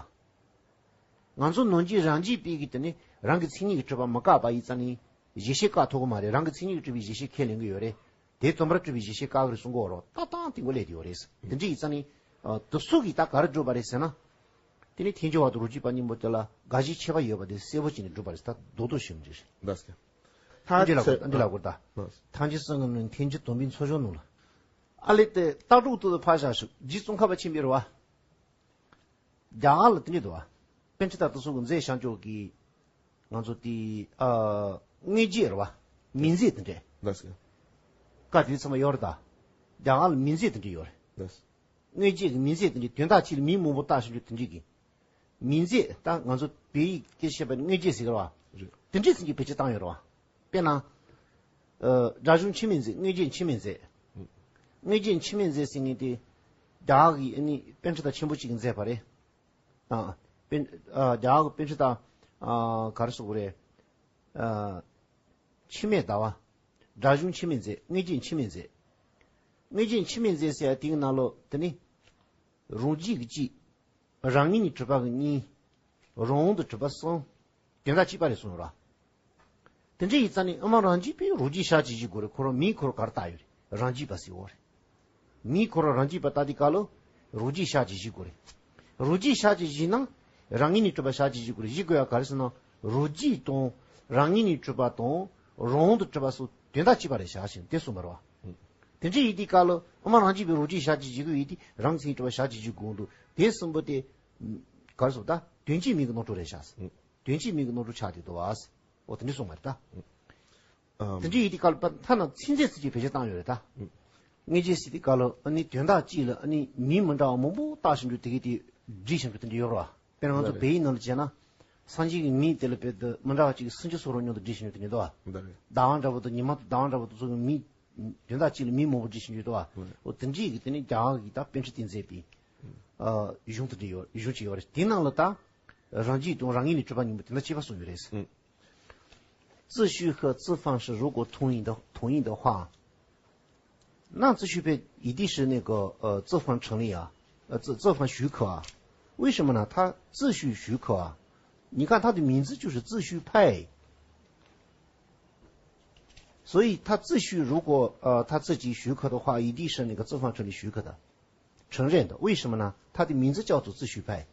ང་ཚོ་ནང་རྒྱུད་རང་རྒྱུད་པའི་གི་དེ་ནི་རང་གི་མཚན་ཉིད་ཀྱིས་གྲུབ་པ་མི་བཀག་པ་ཡིན་ཙང་ནི་གཞལ་བྱེད་བཀག་ཐུབ་ཀྱི་མ་རེད། རང་གི་མཚན་ཉིད་ཀྱིས་གྲུབ་པའི་གཞལ་བྱེད་ཁས་ལེན་གྱི་ཡོད་རེད། དེ་དོན་པར་གྲུབ་པའི་གཞལ་བྱེད་བཀག་གི་རེད་གསུང་གི་ཡོད་རེད་བ། ཏག་ཏག་དེ་འགོ་ལས་དེ་ཡོད་རེད། དེ་འདྲ་ཡིན་ཙང་ནི། ཨ། དེ་ཚོ་གིས་ད་ག་རེ་བསྒྲུབས་པ་རེད་ཟེར་ན། དེ་ནི་ཐལ་འགྱུར་བ་དང་རང་རྒྱུད་པ་གཉིས་པོ་དེ་ལ་དགག་གཞི་ཁྱད་པར་ཡོད་པ་དེ་གསལ་པོ་བྱས་ནས་བསྒྲུབས་པ་རེད། ད་རྡོག་རྡོག་ཞིག་མ་རེད། འདི་ལ་གོ་འདི་ལ་གོ་ད། ཐལ་འགྱུར་གསུམ་གྱི་ནང་ཐལ་འགྱུར་སྟོང་པའི་ཚོགས་ཆུང་ནང་ལ། ཨ་ལེ་དེ་ལྟ་གྲུབ་ཏུ་ཕར་བཞག་ཞུ། རྗེ་ཙོང་ཁ་པ་ཆེན་པོའི་རེད་བ། རྒྱ་གར་ལ་དེ་འདྲ་འདུག་བ། པཎ་ཌི་ཏ་དེ་ཚོ་གི་མཛད་བཞག་ཅོག་གི། ང་ཚོ་དེ། ཨ། མངོན་རྗེས་རེད་བ། མིང་མཛོད་དེ་འདྲ། ལགས་སོ། བཀའ་དེ་ཚང་མ་ཡོད་རེད་ད། རྒྱ་གར་ལ་མིང་མཛོད་དེ་འདྲ་ཡོད་རེད། ལགས་སོ། མངོན་རྗེས་ཀྱི་མིང་མཛོད་དེ་འདྲ། དོན་དག་གཅིག་ལ་མིང་མང་པོ་བཏགས་བཞག་ཅོག་དེ་འདྲ་གི། མིང་མཛོད། ད་ང་ཚོ་བོད་ཡིག་སྐད་བཤད་པ་ནི་མངོན་རྗེས་ཟེར་གི་རེད་བ། རེད། དེ་འདྲ་ཟེར་གྱི་བེད་སྤྱོད་བཏང་ཡོད་རེད་བ། དཔེར་ན། ཨ། སྒྲ་གཞུང་འཆི་མེད་མཛོད། མངོན་རྗེས་འཆི་མེད་མཛོད། མངོན་རྗེས་འཆི་མེད་མཛོད་ཟེར་མཁན་དེ། རྒྱ་གར་གྱི་ཨ་ནི་པཎ་ཌི་ཏ་ཆེན་པོ་གཅིག་གི་མཛད་པ་རེད། ཨ། པཎ། ཨ། རྒྱ་གར་གྱི་པཎ་ཌི་ཏ། ཨ། ག་རེ་ཟེར་དགོས་རེད། ཨ། འཆི་མེད་ཟླ་བ། སྒྲ་གཞུང་འཆི་མེད་མཛོད། མངོན་རྗེས་འཆི་མེད་མཛོད། མངོན་རྗེས་འཆི་མེད་མཛོད་ཟེར་ཡ་དེའི་ནང་ལོགས་དེ་ནི། རང་རྒྱུད་ཀྱི་གཅིག་རང་ངོས་ནས་གྲུབ་པ་གི་གཉིས། རང་དབང་དུ་གྲུབ་པ་གསུམ། དོན་དག་གཅིག་པ་རེད་གསུངས་ཡོད་ར། དེ་འདྲ་ཡིན་ཙང་ནི་དབུ་མ་རང་རྒྱུད་པས་རང་རྒྱུད་ཞག་གཅིག་བཞེས་དགོས་རེད། ཁོ་རང་མིང་ཁོ་རང་ག་རེ་བཏགས་ཡོད་རེད། རང་རྒྱུད་པ་ཟེར་ཡོད་རེད། མིང་ཁོ་རང་རང་རྒྱུད་པ་བཏགས་དུས་སྐབས་ལ་རང་རྒྱུད་ཞག་གཅིག་བཞེས་དགོས་རེད། རང་རྒྱུད་ཞག་གཅིག་བཞེས་ན་རང་ངོས་ནས་གྲུབ་པ་ཞག་གཅིག་བཞེས་དགོས་རེད། བཞེས་དགོས་ཡ་ག་རེ་ཟེར་ན། རང་རྒྱུད་དང་རང་ངོས་ནས་གྲུབ་པ་དང་རང་དབང་དུ་གྲུབ་པ་སོགས་དོན་དག་གཅིག་པ་རེད་བཞག་ཞིང་དེ་གསུངས་པ་རེད་བ། དེ་འདྲ་ཡིན་དུས་སྐབས་ལ་དབུ་མ་རང་རྒྱུད་པས་རང་རྒྱུད་ཞག་གཅིག་བཞེས་དགོས་ཡིན་དུས་རང་མཚན་གྲུབ་པ་ཞག་གཅིག་བཞེས་དགོས་འདུག་དེ་གསུམ་པོ་དེ། ག་རེ་ཟེར་ད། དོན་གཅིག་མིང་གི་ནོར་འཁྲུལ་རེད་བཞག་དོན་གཅིག་མིང་གི་ནོར་འཁྲུལ་ཆགས་བསྡད་འདུག་བ། འོ་དེ་འདྲ་གསུངས་པ་རེད་ད། ཨམ། དེ་འདྲ་ཡིན་དུས་སྐབས་ལ་ཐ་ན་ཚིག་མཛོད་ཚིག་གཅིག་བེད་སྤྱོད་བཏང་ཡོད་རེད་ད། མངོན་རྗེས་ཟེར་དུས་སྐབས་ལ་ཨ་ནི་དོན་དག་གཅིག་ལ་ཨ་ནི་མིང་མི་འདྲ་བ་མང་པོ་བཏགས་བཞག་རྒྱུ་དེ་གས་དེ་བྲིས་བཞག་རྒྱུ་དེ་འདྲ་ཡོད་རེད་བ། དཔེར་ན་ང་ཚོ་བོད་ཡིག་ནང་ལ་བྱས་ན། སངས་རྒྱས་ཀྱི་མིང་དེ་ལ་བོད་དུ་མི་འདྲ་བ་གཅིག་སུམ་ཅུ་སོ་རེ་མཉམ་དུ་བྲིས་བཞག་རྒྱུ་དེ་འདྲ་འདུག་བ། ལགས་རེད། ཟླ་བ་འདྲ་པོ་དང་ཉི་མ་དང་ཟླ་བ་འདྲ་པོ་དེ་ཚོ་གི་མིང་། དོན་དག་གཅིག་ལ་མིང་མང་པོ་བྲིས་བཞག་རྒྱུ་འདུག་བ། ལགས་རེད། འོ་དེ་འདྲའི་གི་དེ་ནི་རྒྱ་གར་གྱི་ད་པཎ་ཌི་ཏའི་མཛད་པའི། ཨ། གཞུང་དེ་འདྲ་ཡོད། གཞུང་གཅིག་ཡོད་རེད། དེའི་ནང་ལ་ད། རང་རྒྱུད་དང་རང་ངོས་ནས་གྲུབ་པ་གཉིས་པོ་དེ་འདྲ་གཅིག་པ་གསུངས་ཡོད་རེད། ཨང་། 秩序和自方是如果同意的同意的话，那秩序被一定是那个呃自方成立啊，呃自自方许可啊。为什么呢？他自诩许可啊，你看他的名字就是自诩派，所以他自诩如果呃他自己许可的话，一定是那个自方成立许可的。承认的。为什么呢？他的名字叫做自诩派，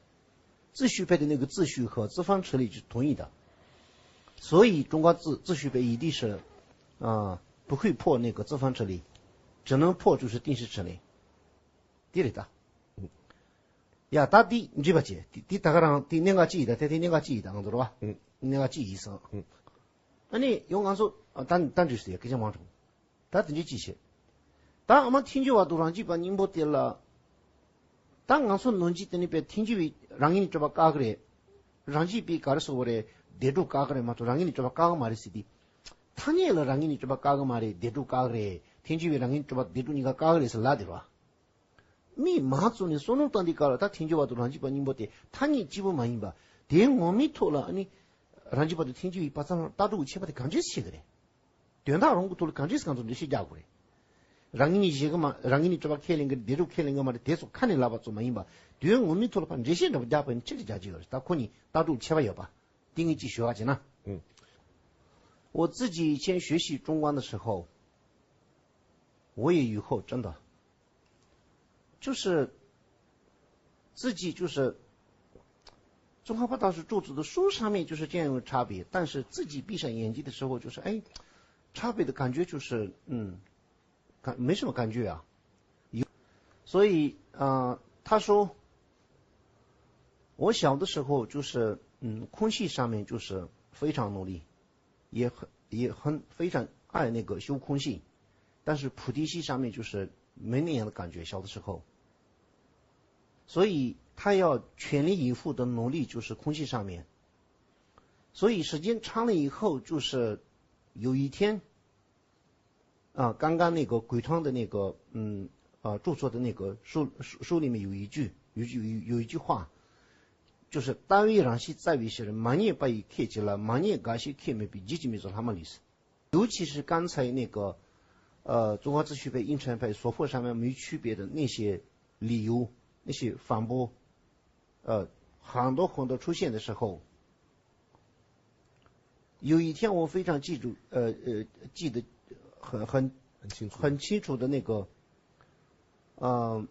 自诩派的那个自诩和自方成立是同意的，所以中国自自诩派一定是啊、不会破那个自方成立，只能破就是定式成立。对了的。呀，他的你知道不？第第大概让第那个记忆的，他第那个记忆的，我知道吧？嗯，那个记忆上，嗯，那你用俺说啊，单单就是也可以往中。ད་དེ་འདྲའི་ཅིག་བྱེད། ད་ཨ་མ་ཐལ་འགྱུར་བ་དང་རང་རྒྱུད་པ་སྙིང་པོ་དེ་ལ། ད་ང་ཚོ་ནང་རྒྱུད་དེ་ནི་པའི་ཐལ་འགྱུར་བའི་རང་ངོས་ནས་གྲུབ་པ་བཀག་གི་རེད། རང་རྒྱུད་པའི་ག་རེ་ཟེར་དགོས་རེད། བདེན་གྲུབ་བཀག་གི་རེད་མ་གཏོགས་རང་ངོས་ནས་གྲུབ་པ་བཀག་གི་མ་རེད་ཟེར་ཏེ། ཐ་སྙད་ལ་རང་ངོས་ནས་གྲུབ་པ་བཀག་གི་མ་རེད། བདེན་གྲུབ་བཀག་གི་རེད། ཐལ་འགྱུར་བའི་རང་ངོས་ནས་གྲུབ་པ་བདེན་གྲུབ་གཉིས་ཀ་བཀག་གི་རེད་ཟེར་ལབ་དེ་རེད་བ། མིས་མང་གཙོ་ནས་བསམ་བློ་བཏང་དུས་སྐབས་ལ་ད་ཐལ་འགྱུར་བ་དང་རང་རྒྱུད་པ་སྙིང་པོ་དེ་ཐ་སྙད་གཅིག་པུ་མ་ཡིན་པ། དེའི་ངོ་མའི་ཐོག་ལ་ཨ་ནི། རང་རྒྱུད་པ་དང་ཐལ་འགྱུར་བའི་བར་མཚམས་ལ་ལྟ་གྲུབ་ཀྱི་ཁྱད་པར་དེ་གང་འདྲས་ཤེས་ཀྱི་རེད། དོན་དག་རང་གི་ཐོག་ལ་གང་འདྲས་གང་ཚོད་འགྲེལ་བཤད་རྒྱག་དགོས་རེད། རང་ངོས་ནས་བཞེད་གི་མ་རང་ངོས་ནས་གྲུབ་པ་ཁས་ལེན་གི་རེད། བདེན་གྲུབ་ཁས་ལེན་གི་མ་རེད། དེ་ཚོ་ཁ་ནས་ལབ་པ་ཚོ་མ་ཡིན་པ། དོན་ངོ་མའི་ཐོག་ལ་ཕར་འགྲེལ་བཤད་འདྲ་པོ་རྒྱག་པ་ཡིན་ན་ཅི་ལ་རྒྱག་གི་ཡོད་རེད། ད་ཁོ་གཉིས་ལྟ་གྲུབ་ཁྱད་པར་ཡོད་པ། དེ་ངས་ཅིག་ཞུ་བ་བྱས་ན། ཨུ། འོ་自己以前学习中观的时候，我也有后真的。就是自己就是宗喀巴大师著作的书上面就是这样有差别，但是自己闭上眼睛的时候，就是哎，差别的感觉就是嗯，感没什么感觉啊。有，所以啊、呃他说，我小的时候就是嗯，空性上面就是非常努力，也很也很非常爱那个修空性，但是菩提心上面就是没那样的感觉，小的时候。所以他要全力以赴的努力，就是空性上面。所以时间长了以后，就是有一天，啊，刚刚那个鬼汤的那个，嗯，啊，著作的那个书书书里面有一句，有一句有有一句话，就是单为然系在于是人，万念不以客体了，万念假使客没比几几米做他们历史。尤其是刚才那个，呃，宗喀自诩派、应成派、所破上面没区别的那些理由、那些反驳，呃，很多很多出现的时候，有一天我非常记住，呃呃，记得很很很清楚。很清楚的那个，呃，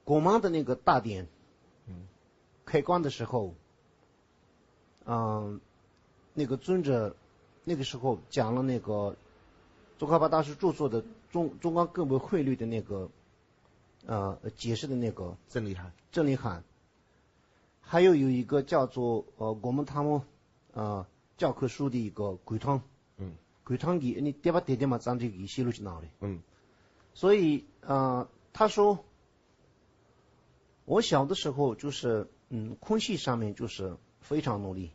国门的那个大典，嗯，开光的时候，嗯，那个尊者，那个时候讲了那个宗喀巴大师著作的中中观根本慧律的那个，呃，解释的那个真理函。真理函。还有有一个叫做呃国门他们呃教科书的一个鬼汤，嗯，鬼汤给你对吧？对对嘛，咱这个线路去哪里？嗯，所以呃他说，我小的时候就是嗯空性上面就是非常努力，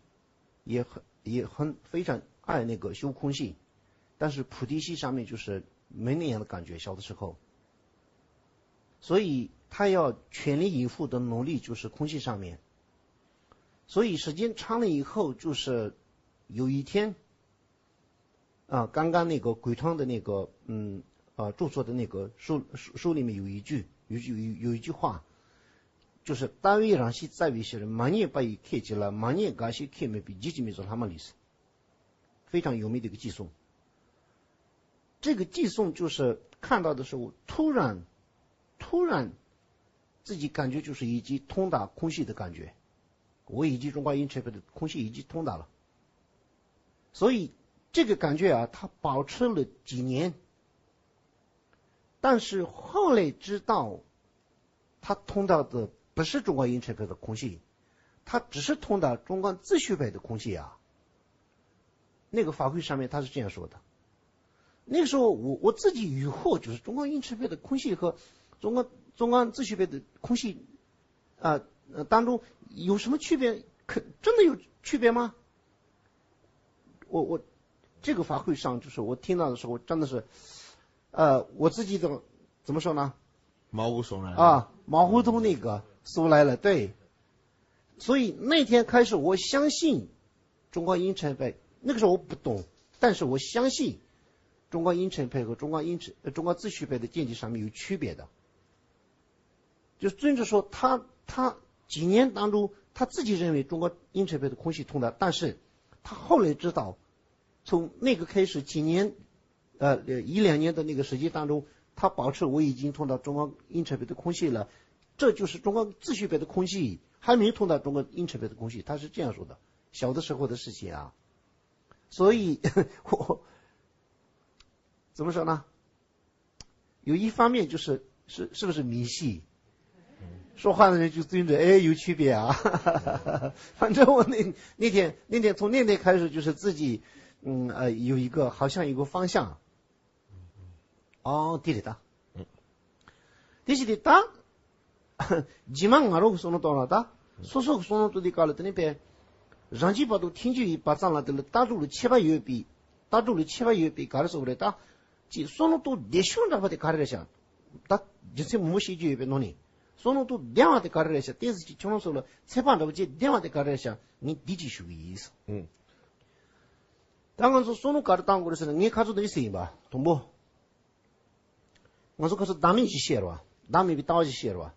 也很也很非常爱那个修空性，但是菩提心上面就是没那样的感觉，小的时候。所以他要全力以赴的努力，就是空性上面。所以时间长了以后，就是有一天，啊，刚刚那个鬼汤的那个，嗯，啊，著作的那个书书书里面有一句，有一句有有一句话，就是单为然系在于是人，万念不以客体了，万念假使客没比几几米做他们历史，非常有名的一个偈颂。这个偈颂就是看到的时候，突然，突然，自己感觉就是已经通达空性的感觉。我已经中观应成派的空性已经通达了。所以这个感觉啊，他保持了几年，但是后来知道，他通达的不是中观应成派的空性，他只是通达中观自诩派的空性啊。那个法会上面他是这样说的。那个时候我我自己疑惑，就是中观应成派的空性和中观中观自诩派的空性啊，呃，当中有什么区别？可真的有区别吗？我我这个法会上，就是我听到的时候，真的是，呃，我自己怎么怎么说呢？毛骨悚然啊，毛骨悚那个出来了，对。所以那天开始，我相信中观应成派那个时候我不懂，但是我相信中国应成派和中国应成呃中国秩序派的见解上面有区别的。就尊者说他他几年当中他自己认为中国应成派的空性通达，但是他后来知道，从那个开始几年呃一两年的那个时间当中，他保持我已经通达中国应成派的空性了，这就是中国秩序派的空性，还没通达中国应成派的空性，他是这样说的。小的时候的事情啊，所以我怎么说呢？有一方面就是是是不是迷信？说话的人就尊着，哎，有区别啊。反正我那那天那天从那天开始，就是自己，嗯呃，有一个好像有个方向。哦，对了的。这是的，当 རྗེས་མ་ང་རང་གི་བསམ་བློ་བཏང་ལ་ད། སོ་སོ་གི་བསམ་བློ་བཏང་དུས་སྐབས་ལ་དེ་ནས་པས། རང་རྒྱུད་བར་དུ་ཐལ་འགྱུར་ཡིན་པ་ཙམ་ལ་དེ་ལ་ལྟ་གྲུབ་ལ་ཁྱད་པར་ཡོད་པའི། ལྟ་གྲུབ་ལ་ཁྱད་པར་ཡོད་པའི་ག་རེ་ཟེར་དགོས་རེད་ད། ཅིག་བསམ་བློ་བཏང་བདེ་ཤོས་འདྲ་པོ་དེ་ག་རེ་རེད་ཤག་ད་རྒྱུ་མཚན་མང་པོ་བཤད་རྒྱུ་ཡོད་པའི་ནང་ནས། བསམ་བློ་བཏང་བདེ་བ་དེ་ག་རེ་རེད་ཤག་བསྟན་འཛིན་གྱི་ཁྱོད་རང་ཚོ་ལ་ཚེ་དཔག་འདྲ་པོ་ཅིག་བདེ་བ་དེ་ག་རེ་རེད་ཤག་ངས་འདི་ཅིག་ཞུ་གི་ཡིན། ཨུ། ད་ང་ཚོ་བསམ་བློ་ག་རེ་བཏང་དགོས་རེད་ཟེར་ན། ངས་ཁ་ཚོ་འདི་ཟེར་ཡིན་པ། དང་པོ། ང་ཚོ་ཁ་ཚོ་བདག་མེད་བཞི་བཤད་རེད་བ། བདག་མེད་པའི་ལྟ་བ་བཞི་བཤད་རེད་བ།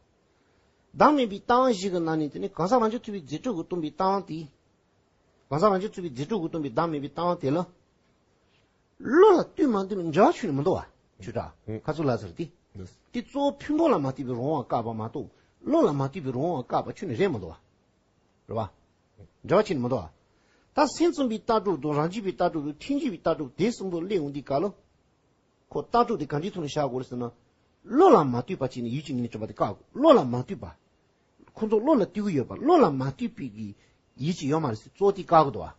བདག་མེད་པའི་ལྟ་བ་བཞི་གི་ནང་ནས་དེ་ནི་གང་ཟག་རང་རྒྱུད་ཐུབ་པའི་རྫས་གྲུབ་ཀྱིས་སྟོན་པའི་ལྟ་བ་དེ། གང་ཟག་རང་རྒྱུད་ཐུབ་པའི་རྫས་གྲུབ་ཀྱིས་སྟོན་པའི་བདག་མེད་པའི་ལྟ་བ་དེ་ལ། བློ་ལ་ལྟོས་མ་ལྟོས་པའི་འབྲེལ་བ་ཁྱོན་ནས་མི་འདུག་བ། ཆོས་གྲགས། ཨུ། ཁ་ཚུར་ལ་ཟེར་ཏེ། ཨུ། དེ་གཙོ་བོ་ཕུང་པོ་ལ་མ་ལྟོས་པའི་རང་དབང་བཀག་པ་མ་གཏོགས། བློ་ལ་མ་ལྟོས་པའི་རང་དབང་བཀག་པ་ཁྱོན་ནས་རེད་མི་འདུག་བ། རེད་བ། འབྲེལ་བ་ཁྱོན་ནས་མི་འདུག་བ། ད་སེམས་ཙམ་པའི་ལྟ་གྲུབ་དང་རང་རྒྱུད་པའི་ལྟ་གྲུབ་དང་ཐལ་འགྱུར་བའི་ལྟ་གྲུབ་དེ་གསུམ་པོ་སླེབས་ཡོང་དུས་སྐབས་ལ། ཁོ་ལྟ་གྲུབ་དེ་ག་འདྲའི་ཐོག་ནས་བཞག་དགོས་རེད་ཟེར་ན། བློ་ལ་མ་ལྟོས་པ་བྱས་ནས་ཡིད་ཀྱི་ངོས་ནས་དྲན་པ་དེ་བཀག་དགོས། བློ་ལ་མ་ལྟོས་པ། ཁོ་ཚོ་བློ་ལ་ལྟོས་ཀྱི་ཡོད་པ། བློ་ལ་མ་ལྟོས་པའི་གི་ཡིད་ཀྱི་ཡོད་མ་རེད་ཟེར་གཙོ་བོ་དེ་བཀག་གི་འདུག་བ།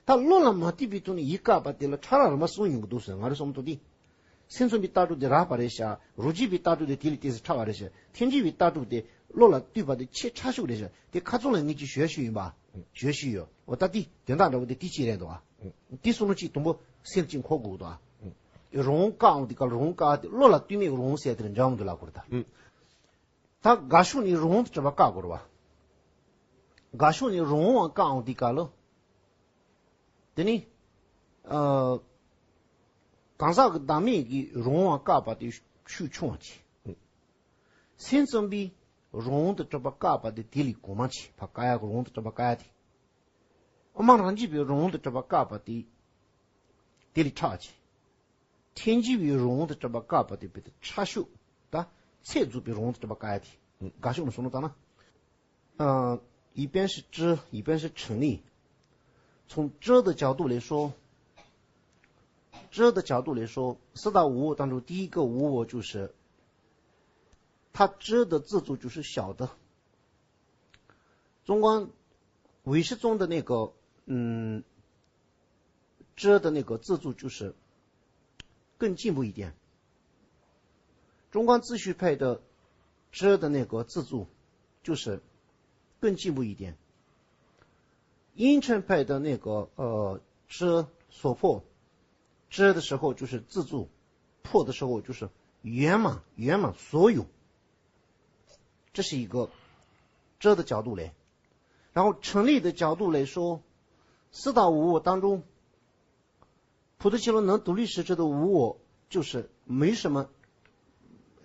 ད་བློ་ལ་མ་ལྟོས་པའི་ཐོག་ནས་ཡིད་བཀག་པ་དེ་ལ་ཕྲ་རགས་རིམ་པ་གསུམ་ཡོང་གི་འདུག་ཟེར། ང་རང་བསམ་ཚུལ་དེ། སེམས་ཙམ་པའི་ལྟ་གྲུབ་དེ་རགས་པ་རེད་ཤག་རང་རྒྱུད་པའི་ལྟ་གྲུབ་དེ་དེ་ལས་ཏོག་ཙམ་ཕྲ་བ་རེད་ཤག་ཐལ་འགྱུར་བའི་ལྟ་གྲུབ་དེ་བློ་ལ་ལྟོས་པ་དེ་ཆེས་ཕྲ་ཤོས་རེད་ཤག་དེ་ཁ་ཚོན་ལ་ངེད་ཀྱིས་ཞུ་ཡ་ཞུས་ཡིན་པ། ཞུ་ཡ་ཞུས་ཡོད། འོ་ད་དེ་དོན་དག་འདྲ་བོ་དེ་དེ་གཅིག་རེད་འདུག་ཨ། དེ་བསམ་བློ་གཅིག་དང་པོ་སེམས་གཅིག་འཁོར་དགོས་འདུག་ཨ། རང་དབང་བཀག་འོང་དུས་སྐབས་ལ་རང་དབང་བཀག་དེ་བློ་ལ་ལྟོས་མེད་རང་དབང་ཟེར་དེ་འདྲ་འདྲ་འོང་འདུག་ལབ་དགོས་རེད་ད། ཨུ། ད་དགའ་ཕྱོགས་ནས་རང་དབང་དུ་གྲུབ་པ་བཀག་དགོས་རེད་བ། དགའ་ཕྱོགས་ནས་རང་དབང་བཀག་འོང་དུས་སྐབས་ལ། དེ་ནི། ཨ། གང་ཟག་གི་བདག་མེད་ཀྱི་རང་དབང་བཀག་པ་དེ་ཤུགས་ཆུང་བ་བྱས། སེམས་ཙམ་པའི་རང་དབང་དུ་གྲུབ་པ་བཀག་པ་དེ་དེ་ལས་གོང་མ་བྱས། ཕ་བཀག་ཡག་གི་རང་དབང་དུ་གྲུབ་པ་བཀག་ཡག་དེ། དབུ་མ་རང་རྒྱུད་པའི་རང་དབང་དུ་གྲུབ་པ་བཀག་པ་དེ་དེ་ལས་ཕྲ་བ་བྱས། ཐལ་འགྱུར་བའི་རང་དབང་དུ་གྲུབ་པ་བཀག་པ་དེ་བས་ཏེ་ཕྲ་ཤོས། ད་ཚད་རྫོགས་པའི་རང་དབང་དུ་གྲུབ་པ་བཀག་ཡག་དེ། དགའ་ཕྱོགས་ནས་བསམ་བློ་བཏང་ན། 呃，一边是知，一边是成立。从知的角度来说，知的角度来说，四大无我当中第一个无我就是，他知的自足就是小的。中观唯识宗的那个，嗯，知的那个自足就是更进步一点。中观秩序派的知的那个自足就是更进步一点。应成派的那个，呃，知所破，知的时候就是自足，破的时候就是圆满，圆满所有。这是一个知的角度来。然后成立的角度来说，四大无我当中，普陀伽罗能独立实证的无我就是没什么，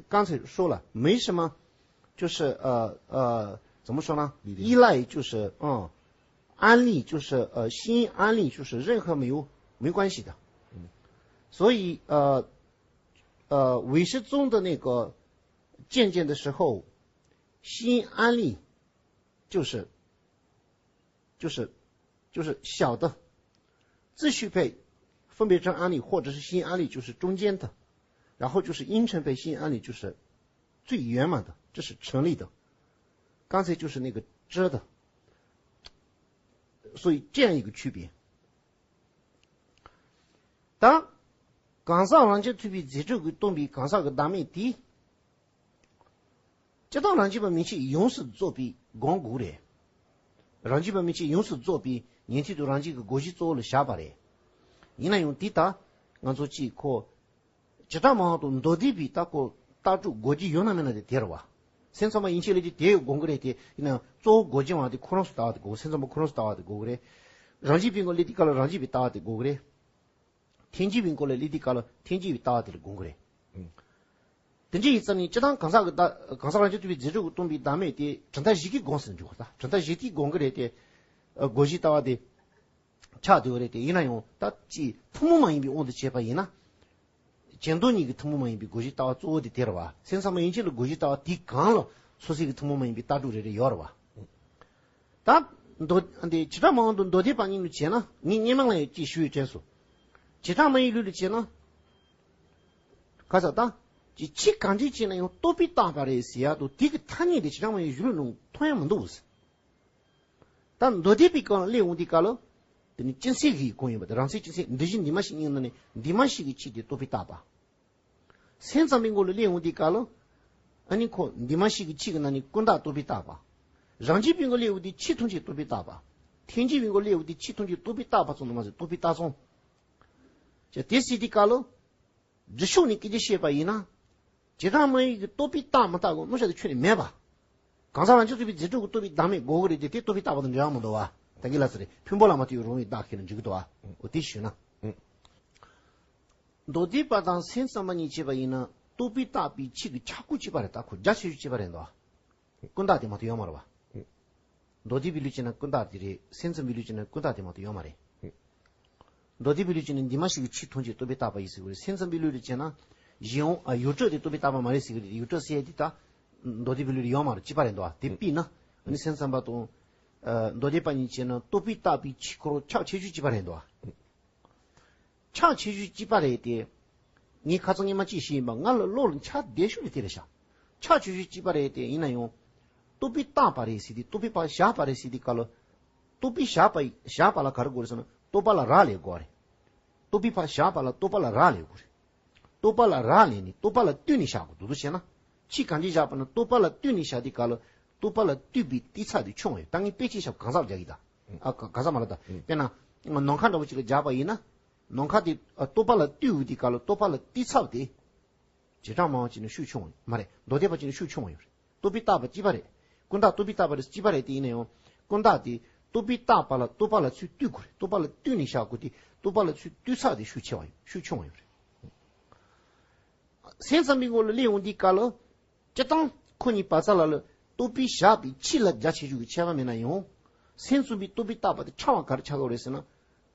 刚才说了，没什么，就是，呃，呃，怎么说呢？依赖就是，嗯，安立就是，呃，心安立就是任何没有，没关系的。嗯。所以，呃，呃，唯识宗的那个渐渐的时候，心安立就是，就是，就是小的。秩序派分别证安立或者是心安立就是中间的，然后就是应成派心安立就是最圆满的，这是成立的。刚才就是那个知的，所以这样一个区别。ད་གང་ཟག་རང་རྒྱུད་ཐུབ་པའི་རྫས་གྲུབ་ཀྱིས་སྟོན་པའི་གང་ཟག་གི་བདག་མེད་དེ། སྤྱིར་བཏང་རང་རྒྱུད་པ་མན་ཆད་ཡོངས་སུ་རྫོགས་པའི་སྒོམ་དགོས་རེད། རང་རྒྱུད་པ་མན་ཆད་ཡོངས་སུ་རྫོགས་པའི་ཉན་ཐོས་དང་རང་རྒྱུད་ཀྱི་སྒོ་བཞི་གཙོ་བོ་ལ་བཞག་པ་རེད། ཡིན་ན་ཡང་དེ་ལྟར་ང་ཚོ་གཅིག་ཁོ། བྱེ་བྲག་སྨྲ་བ་དང་མདོ་སྡེ་པའི་ལྟ་སྐོར་ལྟ་གྲུབ་དགོས་ཀྱི་ཡོད་ན་མེད་ན་དེ་དེ་རེད་བ། སེམས་ཙམ་པ་ཡན་ཆད་ལ་དེ་དེ་ཡོད་དགོངས་ཀྱི་རེད་དེ། ཡིན་ན་གཙོ་བོ་དགོས་ཀྱི་བ་དེ་ཁོ་རང་ཚོ་ལྟ་བ་དེ་དགོས། སེམས་ཙམ་པ་ཁོ་རང་ཚོ་ལྟ་བ་དེ་དགོས་ཀྱི་རེད། རང་བཞིན་པའི་སྒོ་ནས་སླེབས་དུས་སྐབས་ལ་རང་བཞིན་པའི་ལྟ་བ་དེ་དགོས་ཀྱི་རེད། ཐལ་འགྱུར་བའི་སྒོ་ནས་སླེབས་དུས་སྐབས་ལ་ཐལ་འགྱུར་བའི་ལྟ་བ་དེ་ལ་དགོངས་ཀྱི་རེད། ཨང་། དེ་འདྲ་ཡིན་ཙང་ནི་སྤྱིར་བཏང་གང་ཟག་གི་བདག་གང་ཟག་རང་བཞིན་ཐུབ་པའི་རྫས་གྲུབ་ཀྱིས་སྟོང་པའི་བདག་མེད་དེ་གྲུབ་མཐའ་བཞི་གིས་དགོངས་ཟེར་འཇུག་གོ། ད་གྲུབ་མཐའ་བཞི་གིས་དགོངས་ཀྱི་རེད་དེ། ཨ། རྒོལ་བཞིའི་ལྟ་བ་དེ་ཆགས་བསྡད་པ་རེད་དེ། ཡིན་ན་ཡང་ད་ཅིག་ཐུན་མོང་མ་ཡིན་པའི་དབང་དུ་བྱས་པ་ཡིན་ན། གཞན་དོན་གཉིས་ཀྱི་ཐུན་མོང་མ་ཡིན་པའི་རྒོལ་བཞིའི་ལྟ་བ་གཙོ་བོ་དེ་དེ་རེད་བ། སེམས་ཙམ་པ་ཡན་ཆད་ལ་རྒོལ་བཞིའི་ལྟ་བ་དེའི་སྒང་ལ་སོ་སོའི་གི་ཐུན་མོང་མ་ཡིན་པའི་ལྟ་གྲུབ་རེ་རེ་ཡོད་རེད་བ། ད་མདོ་འདི་བྱེ་བྲག་སྨྲ་བ་དང་མདོ་སྡེ་པ་གཉིས་ལ་བྱས་ན། ངས་སྔོན་མ་ལ་ཡང་ཅིག་ཞུས་དྲན་སོང་། བྱེ་བྲག་སྨྲ་བའི་ལུགས་ལ་བྱས་ན། ག་ས་ད། ཅིག་ཕྱིས་གང་ཅི་བྱས་ན་ཡང་རྟོག་པས་བཏགས་པ་རེད་ཟེར་ཡག་དང་། དེ་གི་ཐ་སྙད་དེ་བྱེ་བྲག་སྨྲ་བའི་གཞུང་ལུགས་ནང་མཐོང་ཡག་མི་འདུག་ཟེར། ད་མདོ་སྡེ་པའི་སྒང་ལ་སླེབས་འོང་དུས་སྐབས་ལ། དེ་ནི་སྤྱི་མཚན་བཞིའི་སྒོ་ཡིན་པ་དང་། རང་མཚན་སྤྱི་མཚན་འདི་བཞིན་འདུས་མ་བྱས་གཉིས་ནང་ནས་འདུས་མ་བྱས་ཀྱི་ཆོས་དེ་རྟོག་པས་བཏགས་པ། སེམས་ཙམ་པའི་སྒོ་ལ་སླེབས་འོང་དུས་སྐབས་ལ། ཨ་ནི་ཁོ་འདུས་མ་བྱས་ཀྱི་ཆོས་ཀྱི་ནང་ནས་ཀུན་བཏགས་རྟོག་པས་བཏགས་པ། རང་རྒྱུད་པའི་སྒོ་སླེབས་འོང་དུས་ཆོས་ཐམས་ཅད་རྟོག་པས་བཏགས་པ། ཐལ་འགྱུར་བའི་སྒོ་སླེབས་འོང་དུས་ཆོས་ཐམས་ཅད་རྟོག་པས་བཏགས་པ་ཙམ་དུ་མ་ཟད་རྟོག་པས་བཏགས་ཙམ། ཅེས་དེ་ཟེར་དུས་སྐབས་ལ། རྒྱུ་ཕྱོགས་ནས་སྐད་ཆ་བཤད་པ་ཡིན་ན། བྱེ་བྲག་སྨྲ་བའི་གི་རྟོག་པས་བཏགས་མི་བཏགས་ཀྱི་མནོ་བྱ་དེ་ཁྱོན་ནས་མེད་པ། གང་ཟག་རང་རྒྱུད་ཐུབ་པའི་རྫས་གྲུབ་ཀྱིས་སྟོང་པའི་བདག་མེད་དགོས་ཀྱི་རེད་དེ། དེ་རྟོག་པས་བཏགས་པ་དང་འབྲེལ་བ་མི་འདུག་བ། ད་གིན་ལ་ཟེར་རེད། ཕུང་པོ་ལ་མ་ལྟོས་པའི་རང་བཞིན་བདག་ཁེ་ན་འགྲིག་གི་འདུག་བ། འོ་དེ་ཞུས་ན། མདོ་སྡེ་པ་དང་སེམས་ཙམ་པ་གཉིས་བྱས་པ་ཡིན་ན། རྟོག་པས་བཏགས་པའི་ཆོས་ཀྱི་ཁྱབ་ཁོངས་གཅིག་པ་རེད། ད་ཁོ་རྒྱ་ཆེ་ཤོས་གཅིག་པ་རེད་འདུག་བ། ཀུན་བཏགས་དེ་མ་གཏོགས་ཡོད་མ་རེད་བ། མདོ་སྡེ་པའི་ལུགས་བྱས་ན་ཀུན་བཏགས་དེ་རེད། སེམས་ཙམ་པའི་ལུགས་བྱས་ན་ཀུན་བཏགས་དེ་མ་གཏོགས་ཡོད་མ་རེད། མདོ་སྡེ་པའི་ལུགས་བྱས་ན་འདུས་མ་བྱས་ཀྱི་ཆོས་ཐམས་ཅད་རྟོག་པས་བཏགས་པ་ཡིན་ཟེར་གྱི་རེད། སེམས་ཙམ་པའི་ལུགས་ལ་བྱས་ན། གཞན་དབང་། ཨ། ཡོངས་གྲུབ་དེ་རྟོག་པས་བཏགས་པ་མ་རེད་ཟེར་གྱི་རེད། ཡོངས་གྲུབ་ཟེར་ཡ་དེ་ད་མདོ་སྡེ་པའི་ལུགས་ལ་ཡོད་མ་རེད། གཅིག་པ་རེད་འདུག་བ། དེ་དཔེར་ན། ཨ་ནི་སེམས་ཙམ་པ་དང་། ཨ། མདོ་སྡེ་པ་གཉིས་བྱས་ན་རྟོག་པས་བཏགས་པའི་ཆོས་ཁོ་རང་ཁྱབ་ཆེ་ཤོས་གཅིག་པ་རེད་འདུག་བ། ཁྱབ་ཆེ་ཤོས་གཅིག་པ་རེད་དེ། ངས་ཁ་སང་སྔོན་མ་ཅིག་བཤད་ཡིན་པ། ང་ལ་བློ་ལ་འཆར་བདེ་ཤོས་དེ་དེ་རེད་ཤག་ཁྱབ་ཆེ་ཤོས་གཅིག་པ་རེད་དེ། ཡིན་ན་ཡང་། རྟོག་པས་བཏགས་པ་རེད་ཟེར་དུས། རྟོག་པས་ཕར་བཞག་པ་རེད་ཟེར་དུས་སྐབས་ལ། རྟོག་པས་བཞག་པ། བཞག་པ་ལ་ག་རེ་དགོས་རེད་ཟེར་ན། རྟོག་པ་ལ་རག་ལས་དགོས་རེད། རྟོག་པས་ཕར་བཞག་པ་ལ་རྟོག་པ་ལ་རག་ལས་དགོས་རེད། རྟོག་པ་ལ་རག་ལས་ནས་རྟོག་པ་ལ་ལྟོས་ནས་བཞག་དགོས། མདོར་བསྡུས་བྱས་ན། ཕྱིས་གང་ཅི་བཞག་པ་ན་རྟོག་པ་ལ་ལྟོས་ནས་བཞག་དུས་སྐབས་ལ། རྟོག་པ་ལ་ལྟོས་པའི་ལྟོས་ཚད་དེ་ཆུང་བ་ཡོད། ད་ངས་དཔེ་ཅིག་བཞག་གང་ཟག་རྒྱག་གི་ད། ཨ། ག- གང་ཟག་མ་རེད་ད། དཔེར་ན། ནམ་མཁའ་འདྲ་བོ་ཅིག་ལ་བཞག་པ་ཡིན་ན། ནམ་མཁའ་དེ། ཨ། རྟོག་པ་ལ་ལྟོས་འོང་དུས་སྐབས་ལ་རྟོག་པ་ལ་ལྟོས་ཚད་དེ། བྱེ་བྲག་སྨྲ་བ་ཅིག་ནི་ཤུགས་ཆུང་བ་མ་རེད། མདོ་སྡེ་པ་ཅིག་ནི་ཤུགས་ཆུང་བ་ཡོད་རེད། རྟོག་པས་བཏགས་པ་གཅིག་པ་རེད། ཀུན་བཏགས་རྟོག་པས་བཏགས་པ་རེད། གཅིག་པ་རེད་དེ། ཡིན་ན་ཡང་། ཀུན་བཏགས་དེ་རྟོག་པས་བཏགས་པ་ལ་རྟོག་པ་ལ་ཚུར་ལྟོས་དགོས་རེད། རྟོག་པ་ལ་ལྟོས་ནས་བཞག་དགོས་དེ། རྟོག་པ་ལ་ཚུར་ལྟོས་ཚད་དེ་ཤུགས་ཆེ་བ་ཡོད། ཤུགས་ཆུང་བ་ཡོད་རེད། སེམས་ཙམ་པའི་སྒོ་ལ་སླེབས་འོང་དུས་སྐབས་ལ། སྤྱིར་བཏང་ཁོ་གཉིས་བར་མཚམས་ལ་ལ་རྟོག་པས་བཞག་པའི་ཆོས་ལ་རྒྱ་ཆེ་ཤོས་ཀྱི་ཁྱད་པར་མེད་ན་ཡང་། སེམས་ཙམ་པའི་རྟོག་པས་བཏགས་པ་དེ་ཕྲ་བ་ག་རེ་ཆགས་ཀྱི་ཡོད་རེད་ཟེར་ན།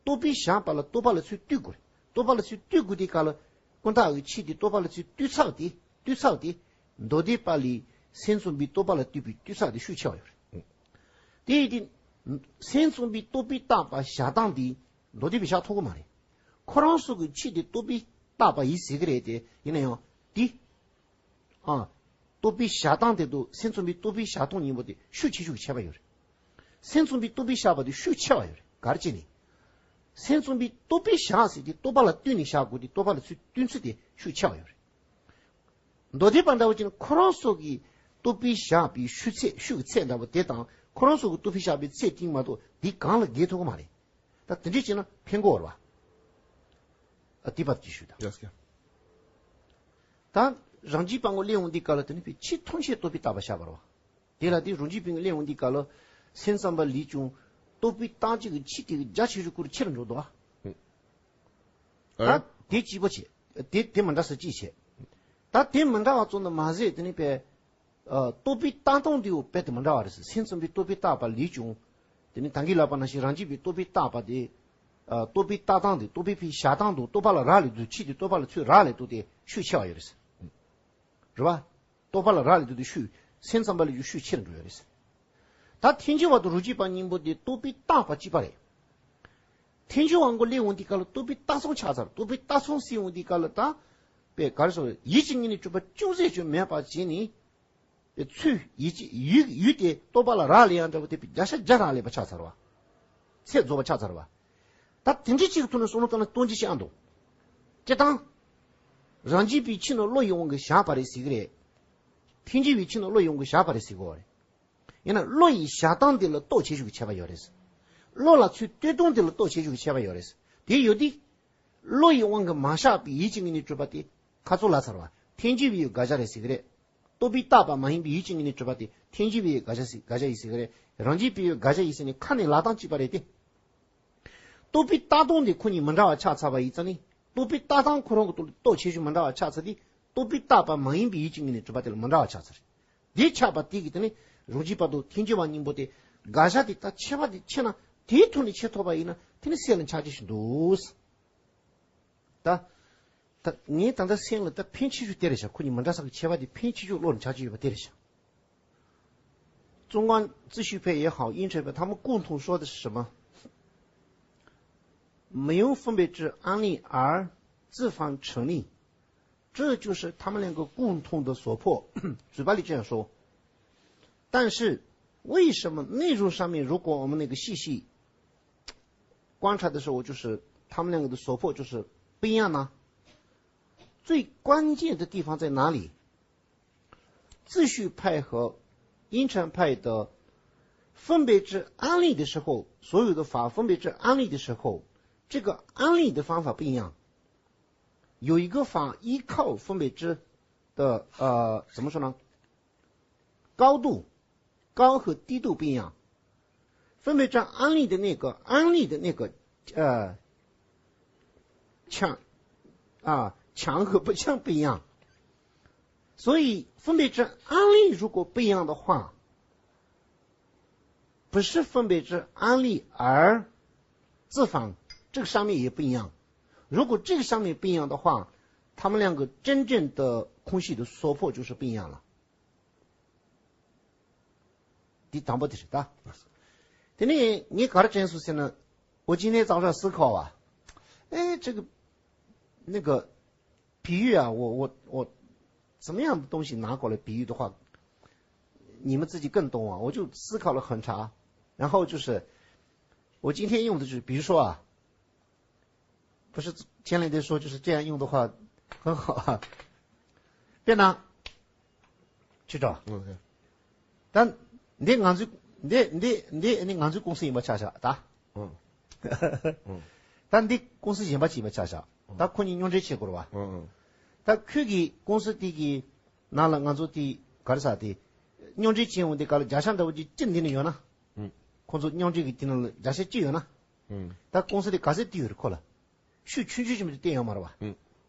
རྟོག་པས་བཞག་པ་ལ་རྟོག་པ་ལ་ཚུར་ལྟོས་དགོས་རེད། རྟོག་པ་ལ་ཚུར་ལྟོས་དགོས་དུས་སྐབས་ལ། ཀུན་བཏགས་ཀྱི་ཆོས་དེ་རྟོག་པ་ལ་ཚུར་ལྟོས་ཚད་དེ། ལྟོས་ཚད་དེ། མདོ་སྡེ་པ་ལས་སེམས་ཙམ་པའི་རྟོག་པ་ལ་ལྟོས་པའི་ལྟོས་ཚད་དེ་ཤུགས་ཆེ་བ་ཡོད་རེད། དེ་ཡིན་དུས། སེམས་ཙམ་པའི་རྟོག་པས་བཏགས་པ་བཞག་སྟངས་དེ། མདོ་སྡེ་པས་བཞག་ཐུབ་ཀྱི་མ་རེད། ཁོ་རང་ཚོ་གི་ཆོས་དེ་རྟོག་པས་བཏགས་པ་ཡིན་ཟེར་གྱི་རེད་དེ། ཡིན་ན་ཡང་དེ། ཨ། རྟོག་པས་བཞག་སྟངས་དེ་དང་། སེམས་ཙམ་པའི་རྟོག་པས་བཞག་སྟངས་གཉིས་པོ་དེ་ཤུགས་ཆེ་ཤོས་ཀྱི་ཁྱད་པར་ཡོད་རེད། སེམས་ཙམ་པའི་རྟོག་པས་བཞག་པ་དེ་ཤུགས་ཆེ་བ་ཡོད་རེད། ག་རེ་བྱས་ནས། སེམས་ཙམ་པའི་རྟོག་པས་བཞག་ཟེར་དེ་རྟོག་པ་ལ་ལྟོས་ནས་བཞག་དགོས་དེ། རྟོག་པ་ལ་ཚུར་ལྟོས་ཚུལ་དེ་ཤུགས་ཆེ་བ་ཡོད་རེད། མདོ་སྡེ་པ་འདྲ་བོ་ཅིག་ནི་ཁོ་རང་ཚོ་གི་རྟོག་པས་བཞག་པའི་ཤུགས་ཚད། ཤུགས་ཀྱི་ཚད་འདྲ་བོ་དེ་དང་། ཁོ་རང་ཚོ་གི་རྟོག་པས་བཞག་པའི་ཚད་དེ་མ་གཏོགས་དེ་གང་ལ་འགལ་ཐུབ་ཀྱི་མ་རེད། ད་དེ་འདྲ་བྱས་ན་ཕན་གྱི་ཡོད་རེད་བ། ཨ། དེ་བར་གྱི་ཞུ་དང་། ཡ་སྐྱ། ད་རང་རྒྱུད་པ་སྒོ་སླེབས་འོང་དུས་སྐབས་ལ། དེ་ནི་པའི་ཆོས་ཐམས་ཅད་རྟོག་པས་བཏགས་པ་བཞག་པ་རེད་བ། དེ་ལ་དེ་རང་རྒྱུད་པའི་སྒོ་སླེབས་འོང་དུས་སྐབས་ལ། སེམས་ཙམ་པ་ལས་ཀྱང་རྟོག་པས་བཏགས་བྱ་གི་ཆོས་དེ་རྒྱ་ཆེ་ཤོས་སྐོར་ཆེ་རུ་འགྲོ་འདུག་བ། ཨ། ད་དེ་གཅིག་པོ་བྱས། དེ་དེ་མི་འདྲ་ས་གཅིག་བྱས། ད་དེ་མི་འདྲ་བ་ཙམ་དུ་མ་ཟད། དེ་ནི་པའི། ཨ། རྟོག་པས་བཏགས་སྟངས་དེ་ཡང་དཔེ་དེ་མི་འདྲ་བ་རེད་ཟེར། སེམས་ཙམ་པའི་རྟོག་པས་བཏགས་པ་ལས་ཀྱང་། དེ་ནི་ད་གིན་ལབ་པ་ནང་བཞིན་རང་རྒྱུད་པའི་རྟོག་པས་བཏགས་པ་དེ། ཨ། རྟོག་པས་བཏགས་སྟངས་དེ། རྟོག་པས་ཕར་བཞག་སྟངས་དང་། རྟོག་པ་ལ་རག་ལས་དུས། ཆོས་དེ་རྟོག་པ་ལ་ཚུར་རག་ལས་དུས་དེ་ཤུགས་ཆེ་བ་ཡོད་རེད་ཟེར། རེད་བ། རྟོག་པ་ལ་རག་ལས་དུས་དེ་ཤུགས། སེམས་ཙམ་པ་ལས་ཀྱང་ཤུགས་ཆེ་རུ་འགྲོ་ཡོད་རེད་ཟེར། ད་ཐལ་འགྱུར་བ་དང་རང་རྒྱུད་པ་གཉིས་པོ་དེ་རྟོག་པས་བཏགས་པ་གཅིག་པ་རེད། ཐལ་འགྱུར་བ་སྒོ་སླེབས་འོང་དུས་སྐབས་ལ་རྟོག་པས་བཏགས་སྟངས་ཆགས་ཚར། རྟོག་པས་བཏགས་སྟངས་ཟེར་འོང་དུས་སྐབས་ལ། ད་པའི་ག་རེ་ཟེར། ཡིད་ཀྱི་ངོས་ནས་གྲུབ་པ་ཅུང་ཟད་ཀྱང་མེད་པ་བྱས་ནས། པའི་ཚུལ། ཡིད་ཀྱི་ཡུལ། ཡུལ་དེ་རྟོག་པ་ལ་རག་ལས་ཡག་འདྲ་བོ་དེ་པའི་བརྒྱ་ཆ་བརྒྱ་རག་ལས་པ་ཆགས་ཚར་བ། ཚད་རྫོགས་པ་ཆགས་ཚར་བ། ད་དེ་འདྲའི་ཅིག་གི་ཐོག་ནས་བསམ་བློ་བཏང་ན་སྟོང་ཆ་ཞིག་ཨ་འདུག་སྤྱིར་བཏང་། རང་རྒྱུད་པའི་ཆོས་ནི་བློ་ཡི་དབང་གིས་བཞག་པ་རེད་ཟེར་གྱི་རེད། ཐལ་འགྱུར་བའི་ཆོས་ནི་བློ་ཡི་དབང་གིས་བཞག་པ་རེད་ཟེར་གྱི་ཡོད་རེད། ཡིན་ན་བློ་ཡི་བཞག་སྟངས་དེ་ལ་རྟོག་བྱེད་ཤུགས་ཀྱི་ཁྱད་པར་ཡོད་རེད། བློ་ལ་ཚུར་ལྟོས་སྟངས་དེ་ལ་རྟོག་བྱེད་ཤུགས་ཀྱི་ཁྱད་པར་ཡོད་རེད། དེ་ཡོད་དུས། བློ་ཡི་དབང་གིས་མ་བཞག་པའི་ཡིད་ཀྱི་ངོས་ནས་གྲུབ་པ་དེ་ཁ་ཚུར་ལབ་ཚར་བ། ཐལ་འགྱུར་བའི་དགག་བྱ་རེད་ཟེར་གྱི་རེད། རྟོག་པས་བཏགས་པ་མ་ཡིན་པའི་ཡིད་ཀྱི་ངོས་ནས་གྲུབ་པ་དེ་ཐལ་འགྱུར་བའི་དགག་བྱ་ཟེར། དགག་བྱ་ཡིན་ཟེར་གྱི་རེད། རང་རྒྱུད་པའི་དགག་བྱ་ཡིན་ཟེར་ནས་ཁ་ནས་ལབ་སྟངས་གཅིག་པ་རེད་དེ། རྟོག་པའི་ལྟ་སྟངས་དེ་ཁོ་གཉིས་མི་འདྲ་བ་ཆགས་ཚར་བ་ཡིན་ཙང་ནི། རྟོག་པའི་ལྟ་སྟངས་ཁོ་རང་གི་ཐོག་ལ་རྟོག་བྱེད་ཤུགས་མི་འདྲ་བ་ཆགས་ཚར་དུས། རྟོག་པས་བཏགས་པ་མ་ཡིན་པའི་ཡུལ་གྱི་ངོས་ནས་གྲུབ་པ་དེ་ལ་མི་འདྲ་བ་ཆགས་ཚར། དེ་ཆགས་པ་དེ་གིས་དེ་ནི་རང་རྒྱུད་བར་དོ་ཐལ་འགྱུར་བ་གཉིས་པོ་དེ། དགག་བྱ་དེ་ད་ཁྱད་པར་དེ་ཕྱེ་ན། དེའི་ཐོག་ནས་ཁྱེད་ཐོབ་པ་ཡིན་ན་དེ་ནི་སེམས་ལ་འཆར་གྱི་ཞིག་འདུག། ད། ད་ངས་ད་ལྟ་སེམས་ལ་ད་ཕན་ཆེ་ཤོས་དེ་རེད་ཤག་ཁོ་གཉིས་མི་འདྲ་ས་གི་ཁྱད་པར་དེ་ཕན་ཆེ་ཤོས་བློ་ལ་འཆར་གྱི་ཡོད་པ་དེ་རེད་ཤག 中观秩序派也好，阴沉派，他们共同说的是什么？没有分别之安立而自方成立，这就是他们两个共同的所迫。嘴巴里这样说，但是为什么内容上面，如果我们那个细细观察的时候，就是他们两个的所迫就是不一样呢？最关键的地方在哪里？秩序派和阴沉派的分别之安立的时候，所有的法分别之安立的时候，这个安立的方法不一样。有一个法依靠分别之的，呃，怎么说呢？高度，高和低度不一样。分别之安立的那个，安立的那个，呃，强，啊，强和不强不一样。所以分别之安立如果不一样的话，不是分别之安立而自方，这个上面也不一样。如果这个上面不一样的话，他们两个真正的空性的所迫就是不一样了。 འདི་དང་པོ་དེ་རེད་ད། དེ་ནས་ངས་ག་རེ་དྲན་སོང་ཟེར་ན། 我今天早上思考啊，哎，这个，那个，比喻啊，我我我怎么样的东西拿过来比喻的话，你们自己更懂啊。我就思考了很长，然后就是我今天用的就是，比如说啊， 不是前两天说就是这样用的话很好啊。དཔེར་ན། ཅི་འདྲ། ཨང་། ད་འདི་ང་ཚོའི་འདི་འདི་འདི་ནི་ང་ཚོའི་ཀུང་སི་ཡིན་པ་ཆ་བཞག་ད། ཨང་། ད་འདི་ཀུང་སི་གཞན་པ་ཅིག་ཡིན་པ་ཆ་བཞག་ད་ཁོ་གཉིས་རྙོག་འདྲེས་བྱེད་དགོས་རེད་བ། ཨང་། ད་ཁོའི་གི་ཀུང་སི་དེ་གི་ནང་ལ་ང་ཚོ་དེ་ག་རེ་ཟེར་དེ། རྙོག་འདྲེས་བྱེད་འོང་དེ་ག་ལ་བརྒྱ་ཆ་འདྲ་བོ་ཅིག་སྤྱིར་འདི་ནས་ཡོད་ན། ཨང་། ཁོ་ཚོ་རྙོག་འདྲེས་ཀྱི་དེ་ནང་ལ་བརྒྱ་ཆ་གཅིག་ཡོད་ན། ཨང་། ད་ཀུང་སི་དེ་ག་ཚོད་བཏུས་ཡོད་རེད་ཁོ་ལ། ཤུགས་ཆུང་ཆུང་ཞིག་མ་གཏོགས་བཏོན་ཡོད་མ་རེད་བ། ཨང་།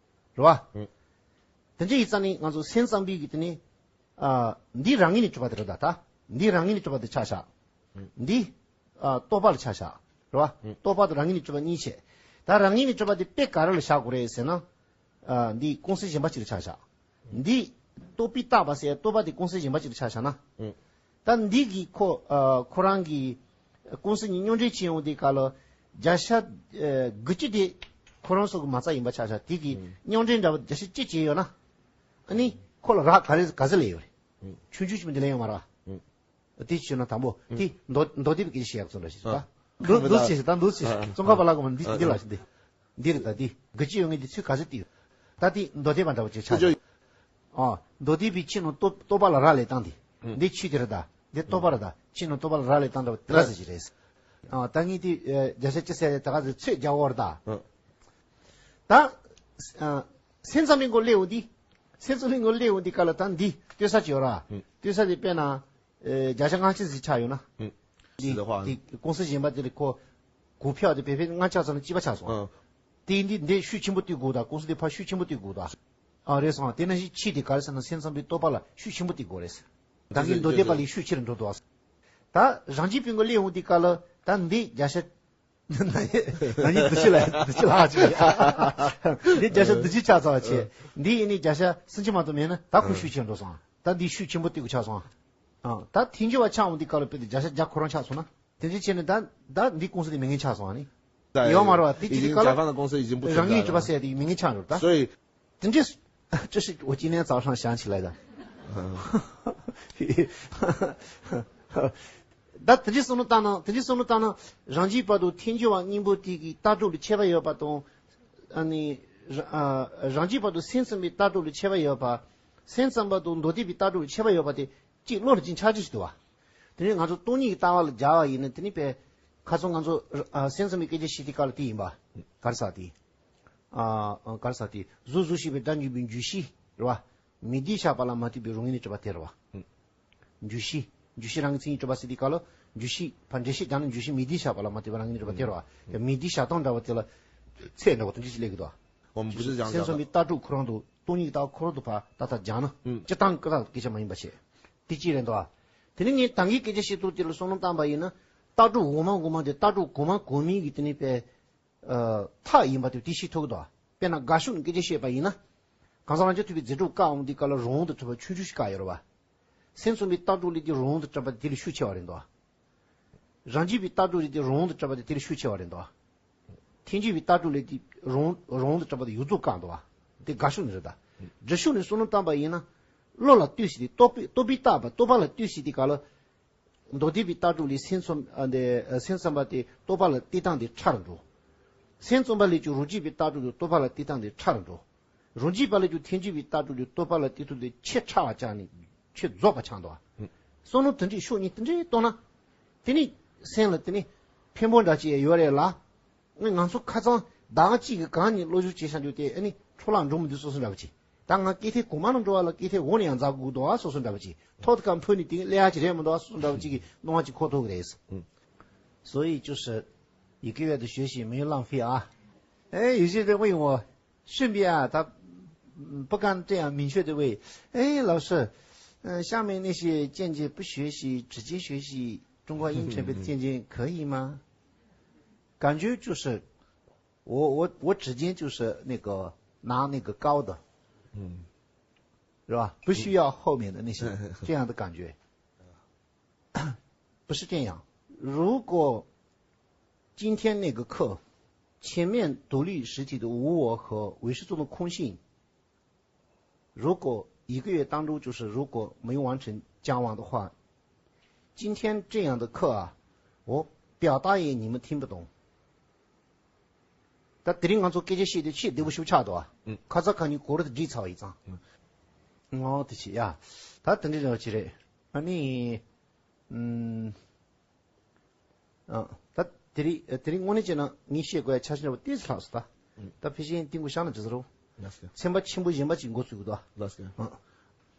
རེད་བ། ཨང་། དེ་འདྲ་ཡིན་ཙང་ནི་ང་ཚོ་སེམས་ཙམ་པའི་གི་དེ་ནི། ཨ། འདི་རང་ངོས་ནས་གྲུབ་པ་དེ་རེད་ད་ད། འདི་རང་ངོས་ནས་གྲུབ་པ་དེ་ཆ་བཞག་ཨང་། འདི། ཨ། རྟོག་པ་ལ་ཆ་བཞག་རེད་བ། ཨང་། རྟོག་པ་དང་རང་ངོས་ནས་གྲུབ་པ་གཉིས་བྱས། ད་རང་ངོས་ནས་གྲུབ་པ་དེ་དཔེ་ག་རེ་ལ་བཞག་དགོས་རེད་ཟེར་ན། ཨ། འདི་ཀུང་སི་གཞན་པ་ཅིག་ལ་ཆ་བཞག་འདི་རྟོག་པས་བཏགས་པ་ཟེར་རྟོག་པ་དེ་ཀུང་སི་གཞན་པ་ཅིག་ལ་ཆ་བཞག་ན། ཨང་། ད་འདི་གི་ཁོ། ཨ། ཁོ་རང་གི་ཀུང་སི་གཉིས་རྙོག་འདྲེས་ཕྱིན་ཡོང་དུས་སྐབས་ལ་བརྒྱ་ཆ་དགུ་བཅུ་དེ་ཁོ་རང་ཚོ་གི་མ་རྩ་ཡིན་པ་ཆ་བཞག་དེ་གི་ཨང་། རྙོག་འདྲེས་འདྲ་བ་བརྒྱ་ཆ་གཅིག་བྱས་ཡོད་ན། ཨ་ནི་ཁོ་ལ་རག་ག་རེ་ག་ཚོད་སླེབས་ཡོད་རེད། ཨང་། ཆུང་ཆུང་ཞིག་མིན་དེ་ལེན་ཡོད་མ་རེད་བ། ཨང་། དེ་བྱས་ན་དང་པོ་ཨང་། དེ་མདོ་མདོ་སྡེ་པའི་སྐད་ཆ་བཤད་ཡག་ཚོ་འདྲ་ཞིག་ཨ། ད་འདུག་འདུག་བྱས་ཤིག་ད་འདུག་བྱས་ཤིག་ཨ། ཙོང་ཁ་པ་ལགས་ཀྱིས་མ་འདི་ཨ་འདི་ལ་ཞིག་འདི། འདི་རེད་ད་འདི། དགུ་བཅུ་ཡོད་ངེས་འདི་ཚོས་ག་ཚོད་བཏུས་ཡོད། ད་འདི་མདོ་སྡེ་པ་འདྲ་བོ་ཅིག་ཆགས་ཀྱི་ཡོད། ཨ། མདོ་སྡེ་པའི་ཕྱི་ནང་རྟོག་རྟོག་པ་ལ་རག་ལས་སྟངས་འདི། ཨང་། འདི་ཆོས་དེ་རེད་ད། འདི་རྟོག་པ་རེད་ད། ཕྱི་ནང་རྟོག་པ་ལ་རག་ལས་སྟངས་འདྲ་བོ་དེ་ག་ཟེར་གྱི་རེད། ཨ། ད་ངས་འདི་བརྒྱ་ཆ་གཅིག་ཟེར་ཡ་དེ་ག་ཚོད་ཚོད་རྒྱག་འོར་ད། ཨང་། ད། ཨ། སེམས་ཙམ་པའི་མགོ་སླེབས་འོང་འདི། སེམས་ཙམ་པའི་མགོ་སླེབས་འོང་འདི་ག་ལ་ད་འདི་ལྟོས་ས་ཅིག་ཡོད་ར། ཨང་། ལྟོས་ས་དེ་དཔེར་ན། ཨེ། བརྒྱ་ཆ་ལྔ་བཅུ་ཟིག་ཆགས་ཡོད་ན། ཨང་། འདི་是的话། འདི་ཀུང་སི་གཞན་པ་དེ་ལ་ཁོ། གོ་འཕེལ་དེ་བེད་སྤེལ་ལྔ་ཆགས་ཙམ་ལ་གཅིག་པ་ཆགས་སོང་། ཨང་། དེ་འདི་འདི་ཤུགས་ཆེན་པོ་བཏུས་དགོས་ད་ཀུང་སི་དེ་ཕར་ཤུགས་ཆེན་པོ་བཏུས་དགོས་ད། ཨ་རེད་སོང་དེ་ནང་བཞིན་ཕྱིས་དེ་ག་རེ་ཟེར་ན་སེམས་ཙམ་པའི་རྟོག་པ་ལ་ཤུགས་ཆེན་པོ་བཏུས་དགོས་རེད། ད་གིན་མདོ་སྡེ་པ་ལས་ཤུགས་ཆེ་རུ་འགྲོ་འདུག་ད་རང་རྒྱུད་པའི་མགོ་སླེབས་འོང་དུས་སྐབས་ལ་ད་འདི་བརྒྱ་ཆ། ང་གཉིས་བདུན་ཅུ་ལ་བདུན་ཅུ་ལ་ཧ་ཅིག་རེད། འདི་བརྒྱ་ཆ་བདུན་ཅུ་ཆགས་ཚར་བ་བྱས། འདི་ཡིན་ནི་བརྒྱ་ཆ་སུམ་ཅུ་མ་གཏོགས་མེད་ན་ད་ཁོ་ཤུགས་ཆེ་རུ་འགྲོ་སོང་། ད་འདི་ཤུགས་ཆེན་པོ་བཏུས་དགོས་ཆགས་སོང་། ཨ། ད་ཐལ་འགྱུར་བ་ཆགས་འོང་དུས་སྐབས་ལ་དཔེ་དེ་བརྒྱ་ཆ་བརྒྱ་ཁོ་རང་ཆགས་སོང་ན། དེ་འདྲ་བྱས་ནས་ད་ད་འདི་ཀུང་སི་དེ་མེད་མཁན་ཆགས་སོང་ཨ་ནི། 对，ཡོད་མ་རེད་བ། དེ་已经甲方的公司已经不存在了。 རང་ཉིད་གྲུབ་པ་ཟེར་དེ་མེད་མཁན་ཆགས་འགྲོ་ད། 所以 དེ་འདྲ། ཨ། 这是我今天早上想起来的。 ད་དེ་འདྲ་བསམ་བློ་བཏང་ན་དེ་འདྲ་བསམ་བློ་བཏང་ན་རང་རྒྱུད་བར་དུ་ཐལ་འགྱུར་བ་གཉིས་པོ་དེ་གི་ལྟ་གྲུབ་ལ་ཁྱད་པར་ཡོད་པ་དང་། ཨ་ནི། ཨ། རང་རྒྱུད་བར་དུ་སེམས་ཙམ་པའི་ལྟ་གྲུབ་ལ་ཁྱད་པར་ཡོད་པ། སེམས་ཙམ་པ་དང་མདོ་སྡེ་པའི་ལྟ་གྲུབ་ལ་ཁྱད་པར་ཡོད་པ་དེ། གཅིག་བློ་ལ་གཅིག་འཆར་གཅིག་ཞིག་འདུག་བ། དེ་ནས་ང་ཚོ་སྟོང་ཉིད་ཀྱི་ལྟ་བ་ལ་སྦྱར་བ་ཡིན་ན་དེ་ནི་དཔེ། ཁ་སང་ང་ཚོ། ཨ། སེམས་ཙམ་པའི་སྐད་ཆ་བཤད་དུས་སྐབས་ལ་དེ་ཡིན་པ། ག་རེ་ཟེར་དེ། ཨ། ག་རེ་ཟེར་དེ་གཟུགས་གཟུགས་ཤེས་པའི་སྒྲ་འཇུག་པའི་འཇུག་གཞི་རེད་བ། མིག་ལྟོས་བཞག་པ་ལ་མ་ལྟོས་པའི་རང་ངོས་ནས་གྲུབ་པ་དེ་རེད་བ། འཇུག་གཞི། འཇུག་གཞི་རང་གི་མཚན་ཉིད་གྲུབ་པ་ཟེར་དུས་སྐབས་ལ། བརྗོད་གཞི་ཕར་འགྲེལ་བཤད་སྦྱངས་ནས་བརྗོད་གཞི་མིང་འདི་བཞག་པ་ལ་མ་བལྟས་པ་རང་གི་རིག་པ་སྟེར་བ། དེ་མིང་འདི་བཞག་སྟངས་འདྲ་བ་དེ་ལ་ཚད་འདྲ་བ་དེ་འདྲ་ཞིག་སླེབས་ཀྱི་འདུག 我们不是讲 སེམས་གསུམ་པའི་ལྟ་གྲུབ་ཁོ་རང་དུ་སྟོང་ཉིད་ཀྱི་ལྟ་བ་ཁོ་རང་དུ་ཕར་ད་ལྟ་སྦྱངས་ན། ཨུམ། སྤྱིར་བཏང་ཀུན་བཏགས་སྐད་ཆ་མ་ཡིན་པ་བྱས། དེ་གཅིག་རེད་འདུག་དེ་ནས་ངས་ད་གིན་སྐད་ཆ་བཤད་ཐུབ་དེ་ལ་བསམ་བློ་བཏང་པ་ཡིན་ན། ལྟ་གྲུབ་འོག་མ་འོག་མ་དེ་ལྟ་གྲུབ་གོང་མ་གོང་མའི་གི་དེ་ནས་པའི་ཨ་མཐའ་ཡིན་པ་དེ་དེ་ཤེས་ཐུབ་ཀྱི་འདུག་དཔེར་ན་དགའ་ཕྱོགས་ནས་སྐད་ཆ་བཤད་པ་ཡིན་ན། གང་ཟག་རང་རྒྱལ་ཐོབ་པའི་རྫས་གྲུབ་བཀག་འོང་དུས་སྐབས་ལ་རང་དབང་དང་བྲལ་བ་ཆུང་ཆུང་ཞིག་བཀག་ཡོད་རེད་བ། སེམས་གསུམ་པའི་ལྟ་གྲུབ་ལས་དེ་རང་དབང་དང་བྲལ་བ་དེ་དེ་ལས་ཤུགས་ཆེ་བ་རེད་འདུག་རང་རྒྱུད་པའི་ལྟ་གྲུབ་ལས་དེ་རང་དབང་དང་བྲལ་བ་དེ་དེ་ལས་ཤུགས་ཆེ་བ་རེད་འདུག་ཐལ་འགྱུར་བའི་ལྟ་གྲུབ་ལས་དེ་རང་རང་དབང་དང་བྲལ་བ་དེ་ཡོངས་རྫོགས་བཀག་འདུག་བ། དེ་དགའ་ཕྱོགས་ནས་རེད་ད། སྒྲུབ་ཕྱོགས་ནས་བསམ་བློ་བཏང་པ་ཡིན་ན། བློ་ལ་ལྟོས་ཟེར་དེ་རྟོག་པས་རྟོག་པས་བཏགས་པ་རྟོག་པ་ལ་ལྟོས་ཟེར་དེ་ག་ལ། མདོ་སྡེ་པའི་ལྟ་གྲུབ་ལས་སེམས་གསུམ་ཨ་འདི་སེམས་གསུམ་པ་དེ་རྟོག་པ་ལ་བལྟས་སྟངས་དེ་ཕྲ་རུ་འགྲོ། སེམས་གསུམ་པ་ལས་ཀྱང་རང་རྒྱུད་པའི་ལྟ་གྲུབ་ལས་རྟོག་པ་ལ་བལྟས་སྟངས་དེ་ཕྲ་རུ་འགྲོ། རང་རྒྱུད་པ་ལས་ཀྱང་ཐལ་འགྱུར་བའི་ལྟ་གྲུབ་ལས་རྟོག་པ་ལ་བལྟས་ཐུབ་དེ་ཆེས་ཕྲ་བ་ཆགས་ནས་ཆེས་རྫོགས་པ་ཆགས་འདུག་བ། བསམ་བློ་དེ་འདྲའི་ཕྱོགས་གཉིས་དེ་འདྲའི་གཏོང་ན། དེ་ནི་སེམས་ལ་དེ་ནི་ཕན་པོ་འདྲ་ཅིག་ཡོད་རེད་ལ། ང་ང་ཚོ་ཁ་ཚང་ཟླ་བ་གཅིག་གི་གང་ཉིད་སློབ་སྦྱོང་བྱེད་བཞག་རྒྱུ་དེ་ཨ་ནི་འཕྲོ་བརླག་འགྲོ་མི་འདུག་བསམ་བསམ་འདྲ་བ་ཅིག་ད་ང་སྐད་ཐེངས་གོང་མ་ནང་འགྲོ་བ་ལ་སྐད་ཐེངས་འོག་ནས་ཡང་འཛག་དགོས་འདུག་ཨ་བསམ་བསམ་འདྲ་བ་ཅིག་ཐོག་ཏུ་ཁ་འཕུར་ནས་དེ་སླེབས་ཡག་ཅིག་རེད་མི་འདུག་ཨ་བསམ་བསམ་འདྲ་བ་ཅིག་གི་སྣང་བ་ཅིག་འཁོར་ཐུབ་ཀྱི་རེད། 所以就是一个月的学习没有浪费啊。哎，有些人问我，顺便啊，他嗯不敢这样明确的问，哎，老师，嗯，下面那些间接不学习、直接学习中国音程的间接可以吗？感觉就是我我我直接就是那个拿那个高的，嗯，是吧？不需要后面的那些这样的感觉，不是这样。如果今天那个课前面独立实体的无我和唯识宗的空性，如果一个月当中就是如果没有完成讲完的话，今天这样的课啊，我表达也你们听不懂。ད་དེ་རིང་ང་ཚོ་སྐད་ཆ་བཤད་དེ་ཆེས་བདེ་པོ་ཞིག་ཆགས་འདུག་ཨ། ཁ་ཚ་ཁ་ཉིན་གོ་ར་དེ་བསྒྲིགས་ཚར་བ་ཡིན་ཙང་། ངོ་དེ་ཆེ་ཡ། ད་དེ་འདྲ་རེད་ཅི་རེད། ཨ་ནི། ཨུམ། ཨ། ད་དེ་རིང་དེ་རིང་དངོས་གནས་བྱས་ན་ངས་བཤད་དགོས་ཡ་ཆ་ཤས་འདྲ་པོ་ཏོག་ཙམ་ལྷག་སོང་ད། ད་ཕལ་ཆེར་ཏིང་གུ་ཤང་ན་འགྲིག་ས་རོ། ཚན་པ་ཆེན་པོ་གཞན་པ་ཅིག་འགོ་ཚུགས་དགོས་ད།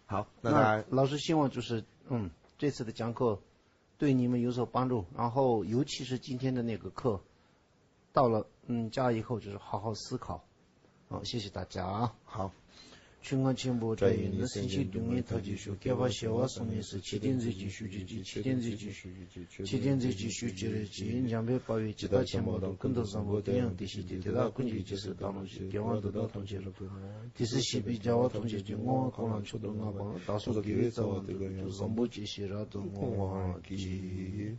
好，那 那 大家 老师希望就是，嗯，这次的讲课对你们有所帮助，然后尤其是今天的那个课，到了嗯家以后就是好好思考。好，谢谢大家。好。 ཆོས་ལྔ་ཆེན་པོ་དགྲ་ཡི་ནི། སེམས་ཅན་སྡུག་བསྔལ་མཐར་གྱིས་ཞི། བསྐལ་པ་བྱེ་བ་གསུམ་ཡི་སུ། ཆོས་ཐམས་ཅད་ཀྱི་ཞུགས་གྱུར་ཅིག་ཆོས་ཐམས་ཅད་ཀྱི་ཞུགས་གྱུར་ཅིག་འཇམ་དཔལ་དཔའ་བོས་ཇི་ལྟར་མཁྱེན་པ་དང་། ཀུན་ཏུ་བཟང་པོ་དེ་ཡང་དེ་བཞིན་ཏེ། དེ་དག་ཀུན་གྱི་རྗེས་སུ་བདག་སློབ་ཅིང་། དགེ་བ་འདི་དག་ཐམས་ཅད་རབ་ཏུ་བསྔོ། དེ་ཚེ་གཤེགས་པའི་རྒྱལ་བ་ཐམས་ཅད་ཀྱིས། བསྔོ་བ་ཀུན་ལ་མཆོག་ཏུ་བསྔགས་པ། བདག་སོགས་དགེ་བའི་རྩ་བ་འདི་ཀུན་ཀྱང་། བཟང་པོ་སྤྱོད་ཕྱིར་རབ་ཏུ་བསྔོ་བར་བགྱི།